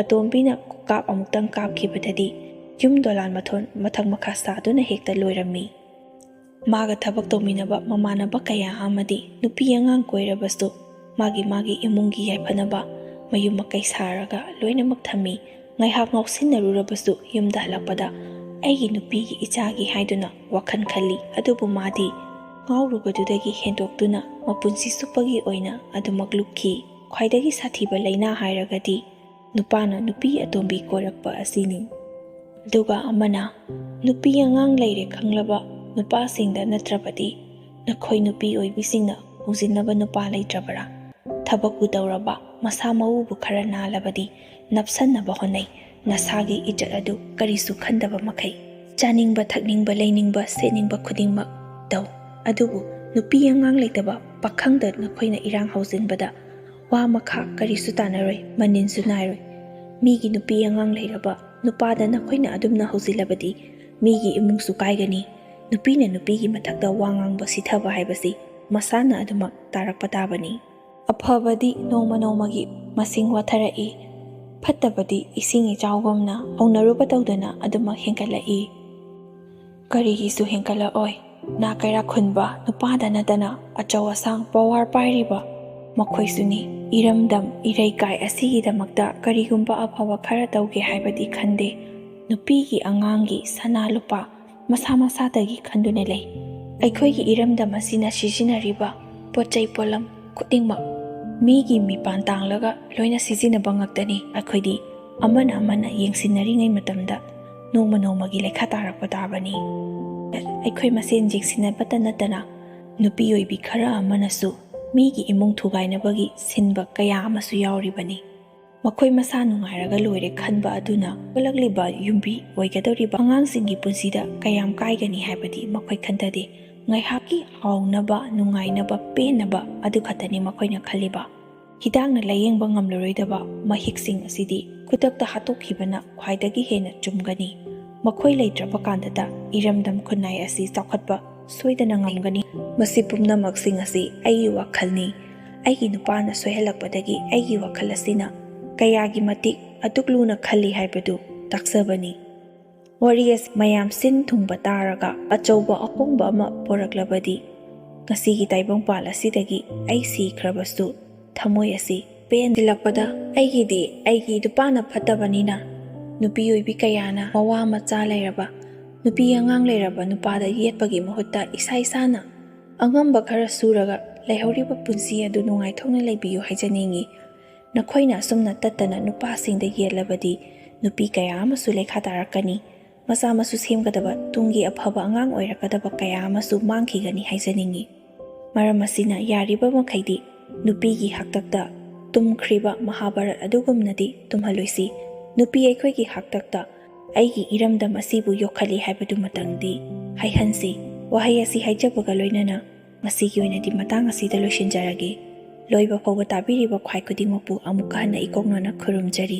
ꯑꯇꯣꯝꯕꯤꯅ ꯀꯥꯞ ꯑꯃꯨꯛꯇꯪ ꯀꯥꯞꯈꯤꯕꯗꯗꯤ ꯌꯨꯝ ꯗꯣꯂꯥꯟ ꯃꯊꯣꯟ ꯃꯊꯛ ꯃꯈꯥ ꯁꯥꯗꯨꯅ ꯍꯦꯛꯇ ꯂꯣꯏꯔꯝꯃꯤ꯫ ꯃꯥꯒ ꯊꯕꯛ ꯇꯧꯃꯤꯟꯅꯕ ꯃꯃꯥꯟꯅꯕ ꯀꯌꯥ ꯑꯃꯗꯤ ꯅꯨꯄꯤ ꯑꯉꯥꯡ ꯀꯣꯏꯔꯕꯁꯨ ꯃꯥꯒꯤ ꯃꯥꯒꯤ ꯏꯃꯨꯡꯒꯤ ꯌꯥꯏꯐꯅꯕ ꯃꯌꯨꯝ ꯃꯀꯩ ꯁꯥꯔꯒ ꯂꯣꯏꯅꯃꯛ ꯊꯝꯃꯤ꯫ ꯉꯥꯏꯍꯥꯛ ꯉꯥꯎꯁꯤꯟꯅꯔꯨꯔꯕꯁꯨ ꯌꯨꯝꯗ ꯍꯜꯂꯛꯄꯗ ꯑꯩꯒꯤ ꯅꯨꯄꯤꯒꯤ, ꯏꯆꯥꯒꯤ ꯍꯥꯏꯗꯨꯅ ꯋꯥꯈꯜ ꯈꯜꯂꯤ꯫ ꯑꯗꯨꯕꯨ ꯃꯥꯗꯤ ꯉꯥꯎꯔꯨꯕꯗꯨꯗꯒꯤ ꯍꯦꯟꯗꯣꯛꯇꯨꯅ ꯃꯄꯨꯟꯁꯤ ꯆꯨꯞꯄꯒꯤ ꯑꯣꯏꯅ ꯑꯗꯨꯃꯛ ꯂꯨꯞꯈꯤ꯫ ꯈ꯭ꯋꯥꯏꯗꯒꯤ ꯁꯥꯊꯤꯕ ꯂꯥꯏꯅꯥ ꯍꯥꯏꯔꯒꯗꯤ ꯅꯨꯄꯥꯅ ꯅꯨꯄꯤ ꯑꯇꯣꯝꯕꯤ ꯀꯣꯏꯔꯛꯄ ꯑꯁꯤꯅꯤ꯫ ꯑꯗꯨꯒ ꯑꯃꯅ, ꯅꯨꯄꯤ ꯑꯉꯥꯡ ꯂꯩꯔꯦ ꯈꯪꯂꯕ ꯅꯨꯄꯥꯁꯤꯡꯗ ꯅꯠꯇ꯭ꯔꯕꯗꯤ ꯅꯈꯣꯏ ꯅꯨꯄꯤ ꯑꯣꯏꯕꯤꯁꯤꯡꯅ ꯍꯧꯖꯤꯟꯅꯕ ꯅꯨꯄꯥ ꯂꯩꯇ꯭ꯔꯕꯔꯥ? ꯊꯕꯛꯄꯨ ꯇꯧꯔꯕ, ꯃꯁꯥ ꯃꯎꯕꯨ ꯈꯔ ꯅꯥꯜꯂꯕꯗꯤ ꯅꯞꯁꯟꯅꯕ ꯍꯣꯠꯅꯩ꯫ ꯅꯁꯥꯒꯤ ꯏꯖꯠ ꯑꯗꯨ ꯀꯔꯤꯁꯨ ꯈꯟꯗꯕ ꯃꯈꯩ ꯆꯥꯅꯤꯡꯕ, ꯊꯛꯅꯤꯡꯕ, ꯂꯩꯅꯤꯡꯕ, ꯁꯦꯠꯅꯤꯡꯕ ꯈꯨꯗꯤꯡꯃꯛ ꯇꯧ꯫ ꯑꯗꯨꯕꯨ ꯅꯨꯄꯤ ꯑꯉꯥꯡ ꯂꯩꯇꯕ ꯄꯥꯈꯪꯗ ꯅꯈꯣꯏꯅ ꯏꯔꯥꯡ ꯍꯧꯖꯤꯟꯕꯗ ꯋꯥ ꯃꯈꯥ ꯀꯔꯤꯁꯨ ꯇꯥꯅꯔꯣꯏ, ꯃꯅꯤꯟꯁꯨ ꯅꯥꯏꯔꯣꯏ꯫ ꯃꯤꯒꯤ ꯅꯨꯄꯤ ꯑꯉꯥꯡ ꯂꯩꯔꯕ ꯅꯨꯄꯥꯗ ꯅꯈꯣꯏꯅ ꯑꯗꯨꯝꯅ ꯍꯧꯖꯤꯜꯂꯕꯗꯤ ꯃꯤꯒꯤ ꯏꯃꯨꯡꯁꯨ ꯀꯥꯏꯒꯅꯤ꯫ ꯅꯨꯄꯤꯅ ꯅꯨꯄꯤꯒꯤ ꯃꯊꯛꯇ ꯋꯥ ꯉꯥꯡꯕ ꯁꯤꯊꯕ ꯍꯥꯏꯕꯁꯤ ꯃꯁꯥꯅ ꯑꯗꯨꯃꯛ ꯇꯥꯔꯛꯄ ꯇꯥꯕꯅꯤ꯫ ꯑꯐꯕꯗꯤ ꯅꯣꯡꯃ ꯅꯣꯡꯃꯒꯤ ꯃꯁꯤꯡ ꯋꯥꯊꯔꯛꯏ, ꯐꯠꯇꯕꯗꯤ ꯏꯁꯤꯡ ꯏꯆꯥꯎꯒꯨꯝꯅ ꯍꯧꯅꯔꯨꯕ ꯇꯧꯗꯅ ꯑꯗꯨꯃꯛ ꯍꯦꯟꯒꯠꯂꯛꯏ꯫ ꯀꯔꯤꯒꯤꯁꯨ ꯍꯦꯟꯒꯠꯂꯛꯑꯣꯏ꯫ ꯅꯥ ꯀꯩꯔꯥꯛ ꯈꯨꯟꯕ ꯅꯨꯄꯥꯗ ꯅꯠꯇꯅ ꯑꯆꯧ ꯑꯁꯥꯡ ꯄꯋꯥꯔ ꯄꯥꯏꯔꯤꯕ ꯃꯈꯣꯏꯁꯨꯅꯤ꯫ ꯏꯔꯝꯗꯝ ꯏꯔꯩꯀꯥꯏ ꯑꯁꯤꯒꯤꯗꯃꯛꯇ ꯀꯔꯤꯒꯨꯝꯕ ꯑꯐꯕ ꯈꯔ ꯇꯧꯒꯦ ꯍꯥꯏꯕꯗꯤ ꯈꯟꯗꯦ꯫ ꯅꯨꯄꯤꯒꯤ ꯑꯉꯥꯡꯒꯤ ꯁꯅꯥ ꯂꯨꯄꯥ ꯃꯁꯥ ꯃꯁꯥꯗꯒꯤ ꯈꯟꯗꯨꯅ ꯂꯩ꯫ ꯑꯩꯈꯣꯏꯒꯤ ꯏꯔꯝꯗꯝ ꯑꯁꯤꯅ ꯁꯤꯖꯤꯟꯅꯔꯤꯕ ꯄꯣꯠ ꯆꯩ ꯄꯣꯠꯂꯝ ꯈꯨꯗꯤꯡꯃꯛ ꯃꯤꯒꯤ ꯃꯤꯄꯥꯟ ꯇꯥꯡꯂꯒ ꯂꯣꯏꯅ ꯁꯤꯖꯤꯟꯅꯕ ꯉꯥꯛꯇꯅꯤ꯫ ꯑꯩꯈꯣꯏꯗꯤ ꯑꯃꯅ ꯑꯃꯅ ꯌꯦꯡꯁꯤꯟꯅꯔꯤꯉꯩ ꯃꯇꯝꯗ ꯅꯣꯡꯃ ꯅꯣꯡꯃꯒꯤ ꯂꯩꯈꯥ ꯇꯥꯔꯛꯄ ꯇꯥꯕꯅꯤ꯫ ꯑꯩꯈꯣꯏ ꯃꯁꯦꯟ ꯌꯦꯡꯁꯤꯟꯅꯕꯇ ꯅꯠꯇꯅ ꯅꯨꯄꯤ ꯑꯣꯏꯕꯤ ꯈꯔ ꯑꯃꯅꯁꯨ ꯃꯤꯒꯤ ꯏꯃꯨꯡ ꯊꯨꯒꯥꯏꯅꯕꯒꯤ ꯁꯤꯟꯕ ꯀꯌꯥ ꯑꯃꯁꯨ ꯌꯥꯎꯔꯤꯕꯅꯤ꯫ ꯃꯈꯣꯏ ꯃꯁꯥ ꯅꯨꯡꯉꯥꯏꯔꯒ ꯂꯣꯏꯔꯦ ꯈꯟꯕ ꯑꯗꯨꯅ ꯍꯧꯒꯠꯂꯛꯂꯤꯕ ꯌꯨꯝꯕꯤ ꯑꯣꯏꯒꯗꯧꯔꯤꯕ ꯑꯉꯥꯡꯁꯤꯡꯒꯤ ꯄꯨꯟꯁꯤꯗ ꯀꯌꯥꯝ ꯀꯥꯏꯒꯅꯤ ꯍꯥꯏꯕꯗꯤ ꯃꯈꯣꯏ ꯈꯟꯊꯗꯦ꯫ ꯉꯥꯏꯍꯥꯛꯀꯤ ꯍꯥꯎꯅꯕ, ꯅꯨꯡꯉꯥꯏꯅꯕ, ꯄꯦꯟꯅꯕ ꯑꯗꯨ ꯈꯛꯇꯅꯤ ꯃꯈꯣꯏꯅ ꯈꯜꯂꯤꯕ꯫ ꯍꯤꯗꯥꯛꯅ ꯂꯥꯌꯦꯡꯕ ꯉꯝꯂꯔꯣꯏꯗꯕ ꯃꯍꯤꯛꯁꯤꯡ ꯑꯁꯤꯗꯤ ꯈꯨꯗꯛꯇ ꯍꯥꯠꯇꯣꯛꯈꯤꯕꯅ ꯈ꯭ꯋꯥꯏꯗꯒꯤ ꯍꯦꯟꯅ ꯆꯨꯝꯒꯅꯤ꯫ ꯃꯈꯣꯏ ꯂꯩꯇ꯭ꯔꯕ ꯀꯥꯟꯗꯇ ꯏꯔꯝꯗꯝ ꯈꯨꯟꯅꯥꯏ ꯑꯁꯤ ꯆꯥꯎꯈꯠꯄ ꯁꯣꯏꯗꯅ ꯉꯝꯒꯅꯤ꯫ ꯃꯁꯤ ꯄꯨꯝꯅꯃꯛꯁꯤꯡ ꯑꯁꯤ ꯑꯩꯒꯤ ꯋꯥꯈꯜꯅꯤ꯫ ꯑꯩꯒꯤ ꯅꯨꯄꯥꯅ ꯁꯣꯏꯍꯜꯂꯛꯄꯗꯒꯤ ꯑꯩꯒꯤ ꯋꯥꯈꯜ ꯑꯁꯤꯅ ꯀꯌꯥꯒꯤ ꯃꯇꯤꯛ ꯑꯗꯨꯛ ꯂꯨꯅ ꯈꯜꯂꯤ ꯍꯥꯏꯕꯗꯨ ꯇꯥꯛꯆꯕꯅꯤ꯫ ꯋꯥꯔꯤ ꯑꯁꯤ ꯃꯌꯥꯝ ꯁꯤꯟ ꯊꯨꯡꯕ ꯇꯥꯔꯒ ꯑꯆꯧꯕ ꯑꯍꯣꯡꯕ ꯑꯃ ꯄꯨꯔꯛꯂꯕꯗꯤ ꯉꯁꯤꯒꯤ ꯇꯥꯏꯕꯪꯄꯥꯜ ꯑꯁꯤꯗꯒꯤ ꯑꯩ ꯁꯤꯈ꯭ꯔꯕꯁꯨ ꯊꯃꯣꯏ ꯑꯁꯤ ꯄꯦꯟꯁꯤꯜꯂꯛꯄꯗ ꯑꯩꯒꯤꯗꯤ ꯑꯩꯒꯤ ꯅꯨꯄꯥꯅ ꯐꯠꯇꯕꯅꯤꯅ ꯅꯨꯄꯤ ꯑꯣꯏꯕꯤ ꯀꯌꯥꯅ ꯃꯋꯥ ꯃꯆꯥ ꯂꯩꯔꯕ, ꯅꯨꯄꯤ ꯑꯉꯥꯡ ꯂꯩꯔꯕ ꯅꯨꯄꯥꯗ ꯌꯦꯠꯄꯒꯤ ꯃꯍꯨꯠꯇ ꯏꯁꯥ ꯏꯁꯥꯅ ꯑꯉꯝꯕ ꯈꯔ ꯁꯨꯔꯒ ꯂꯩꯍꯧꯔꯤꯕ ꯄꯨꯟꯁꯤ ꯑꯗꯨ ꯅꯨꯡꯉꯥꯏꯊꯣꯛꯅ ꯂꯩꯕꯤꯌꯨ ꯍꯥꯏꯖꯅꯤꯡꯏ꯫ ꯅꯈꯣꯏꯅ ꯑꯁꯨꯝꯅ ꯇꯠꯇꯅ ꯅꯨꯄꯥꯁꯤꯡꯗ ꯌꯦꯠꯂꯕꯗꯤ ꯅꯨꯄꯤ ꯀꯌꯥ ꯑꯃꯁꯨ ꯂꯩꯈꯥ ꯇꯥꯔꯛꯀꯅꯤ꯫ ꯃꯆꯥ ꯃꯁꯨ ꯁꯦꯝꯒꯗꯕ ꯇꯨꯡꯒꯤ ꯑꯐꯕ ꯑꯉꯥꯡ ꯑꯣꯏꯔꯛꯀꯗꯕ ꯀꯌꯥ ꯑꯃꯁꯨ ꯃꯥꯡꯈꯤꯒꯅꯤ ꯍꯥꯏꯖꯅꯤꯡꯏ꯫ ꯃꯔꯝ ꯑꯁꯤꯅ ꯌꯥꯔꯤꯕ ꯃꯈꯩꯗꯤ ꯅꯨꯄꯤꯒꯤ ꯍꯥꯛꯇꯛꯇ ꯇꯨꯝꯈ꯭ꯔꯤꯕ ꯃꯍꯥꯚꯥꯔꯠ ꯑꯗꯨꯒꯨꯝꯅꯗꯤ ꯇꯨꯝꯍꯜꯂꯣꯏꯁꯤ꯫ ꯅꯨꯄꯤ ꯑꯩꯈꯣꯏꯒꯤ ꯍꯥꯛꯇꯛꯇ ꯑꯩꯒꯤ ꯏꯔꯝꯗꯝ ꯑꯁꯤꯕꯨ ꯌꯣꯛꯈꯠꯂꯤ ꯍꯥꯏꯕꯗꯨꯃꯇꯪꯗꯤ ꯍꯥꯏꯍꯟꯁꯤ꯫ ꯋꯥꯍꯩ ꯑꯁꯤ ꯍꯥꯏꯖꯕꯒ ꯂꯣꯏꯅꯅ ꯉꯁꯤꯒꯤ ꯑꯣꯏꯅꯗꯤ ꯃꯇꯥꯡ ꯑꯁꯤꯗ ꯂꯣꯏꯁꯤꯟꯖꯔꯒꯦ꯫ ꯂꯣꯏꯕ ꯐꯥꯎꯕ ꯇꯥꯕꯤꯔꯤꯕ ꯈ꯭ꯋꯥꯏ ꯈꯨꯗꯤꯡꯃꯛꯄꯨ ꯑꯃꯨꯛꯀ ꯍꯟꯅ ꯏꯀꯣꯛꯅꯅ ꯈꯨꯔꯨꯝꯖꯔꯤ꯫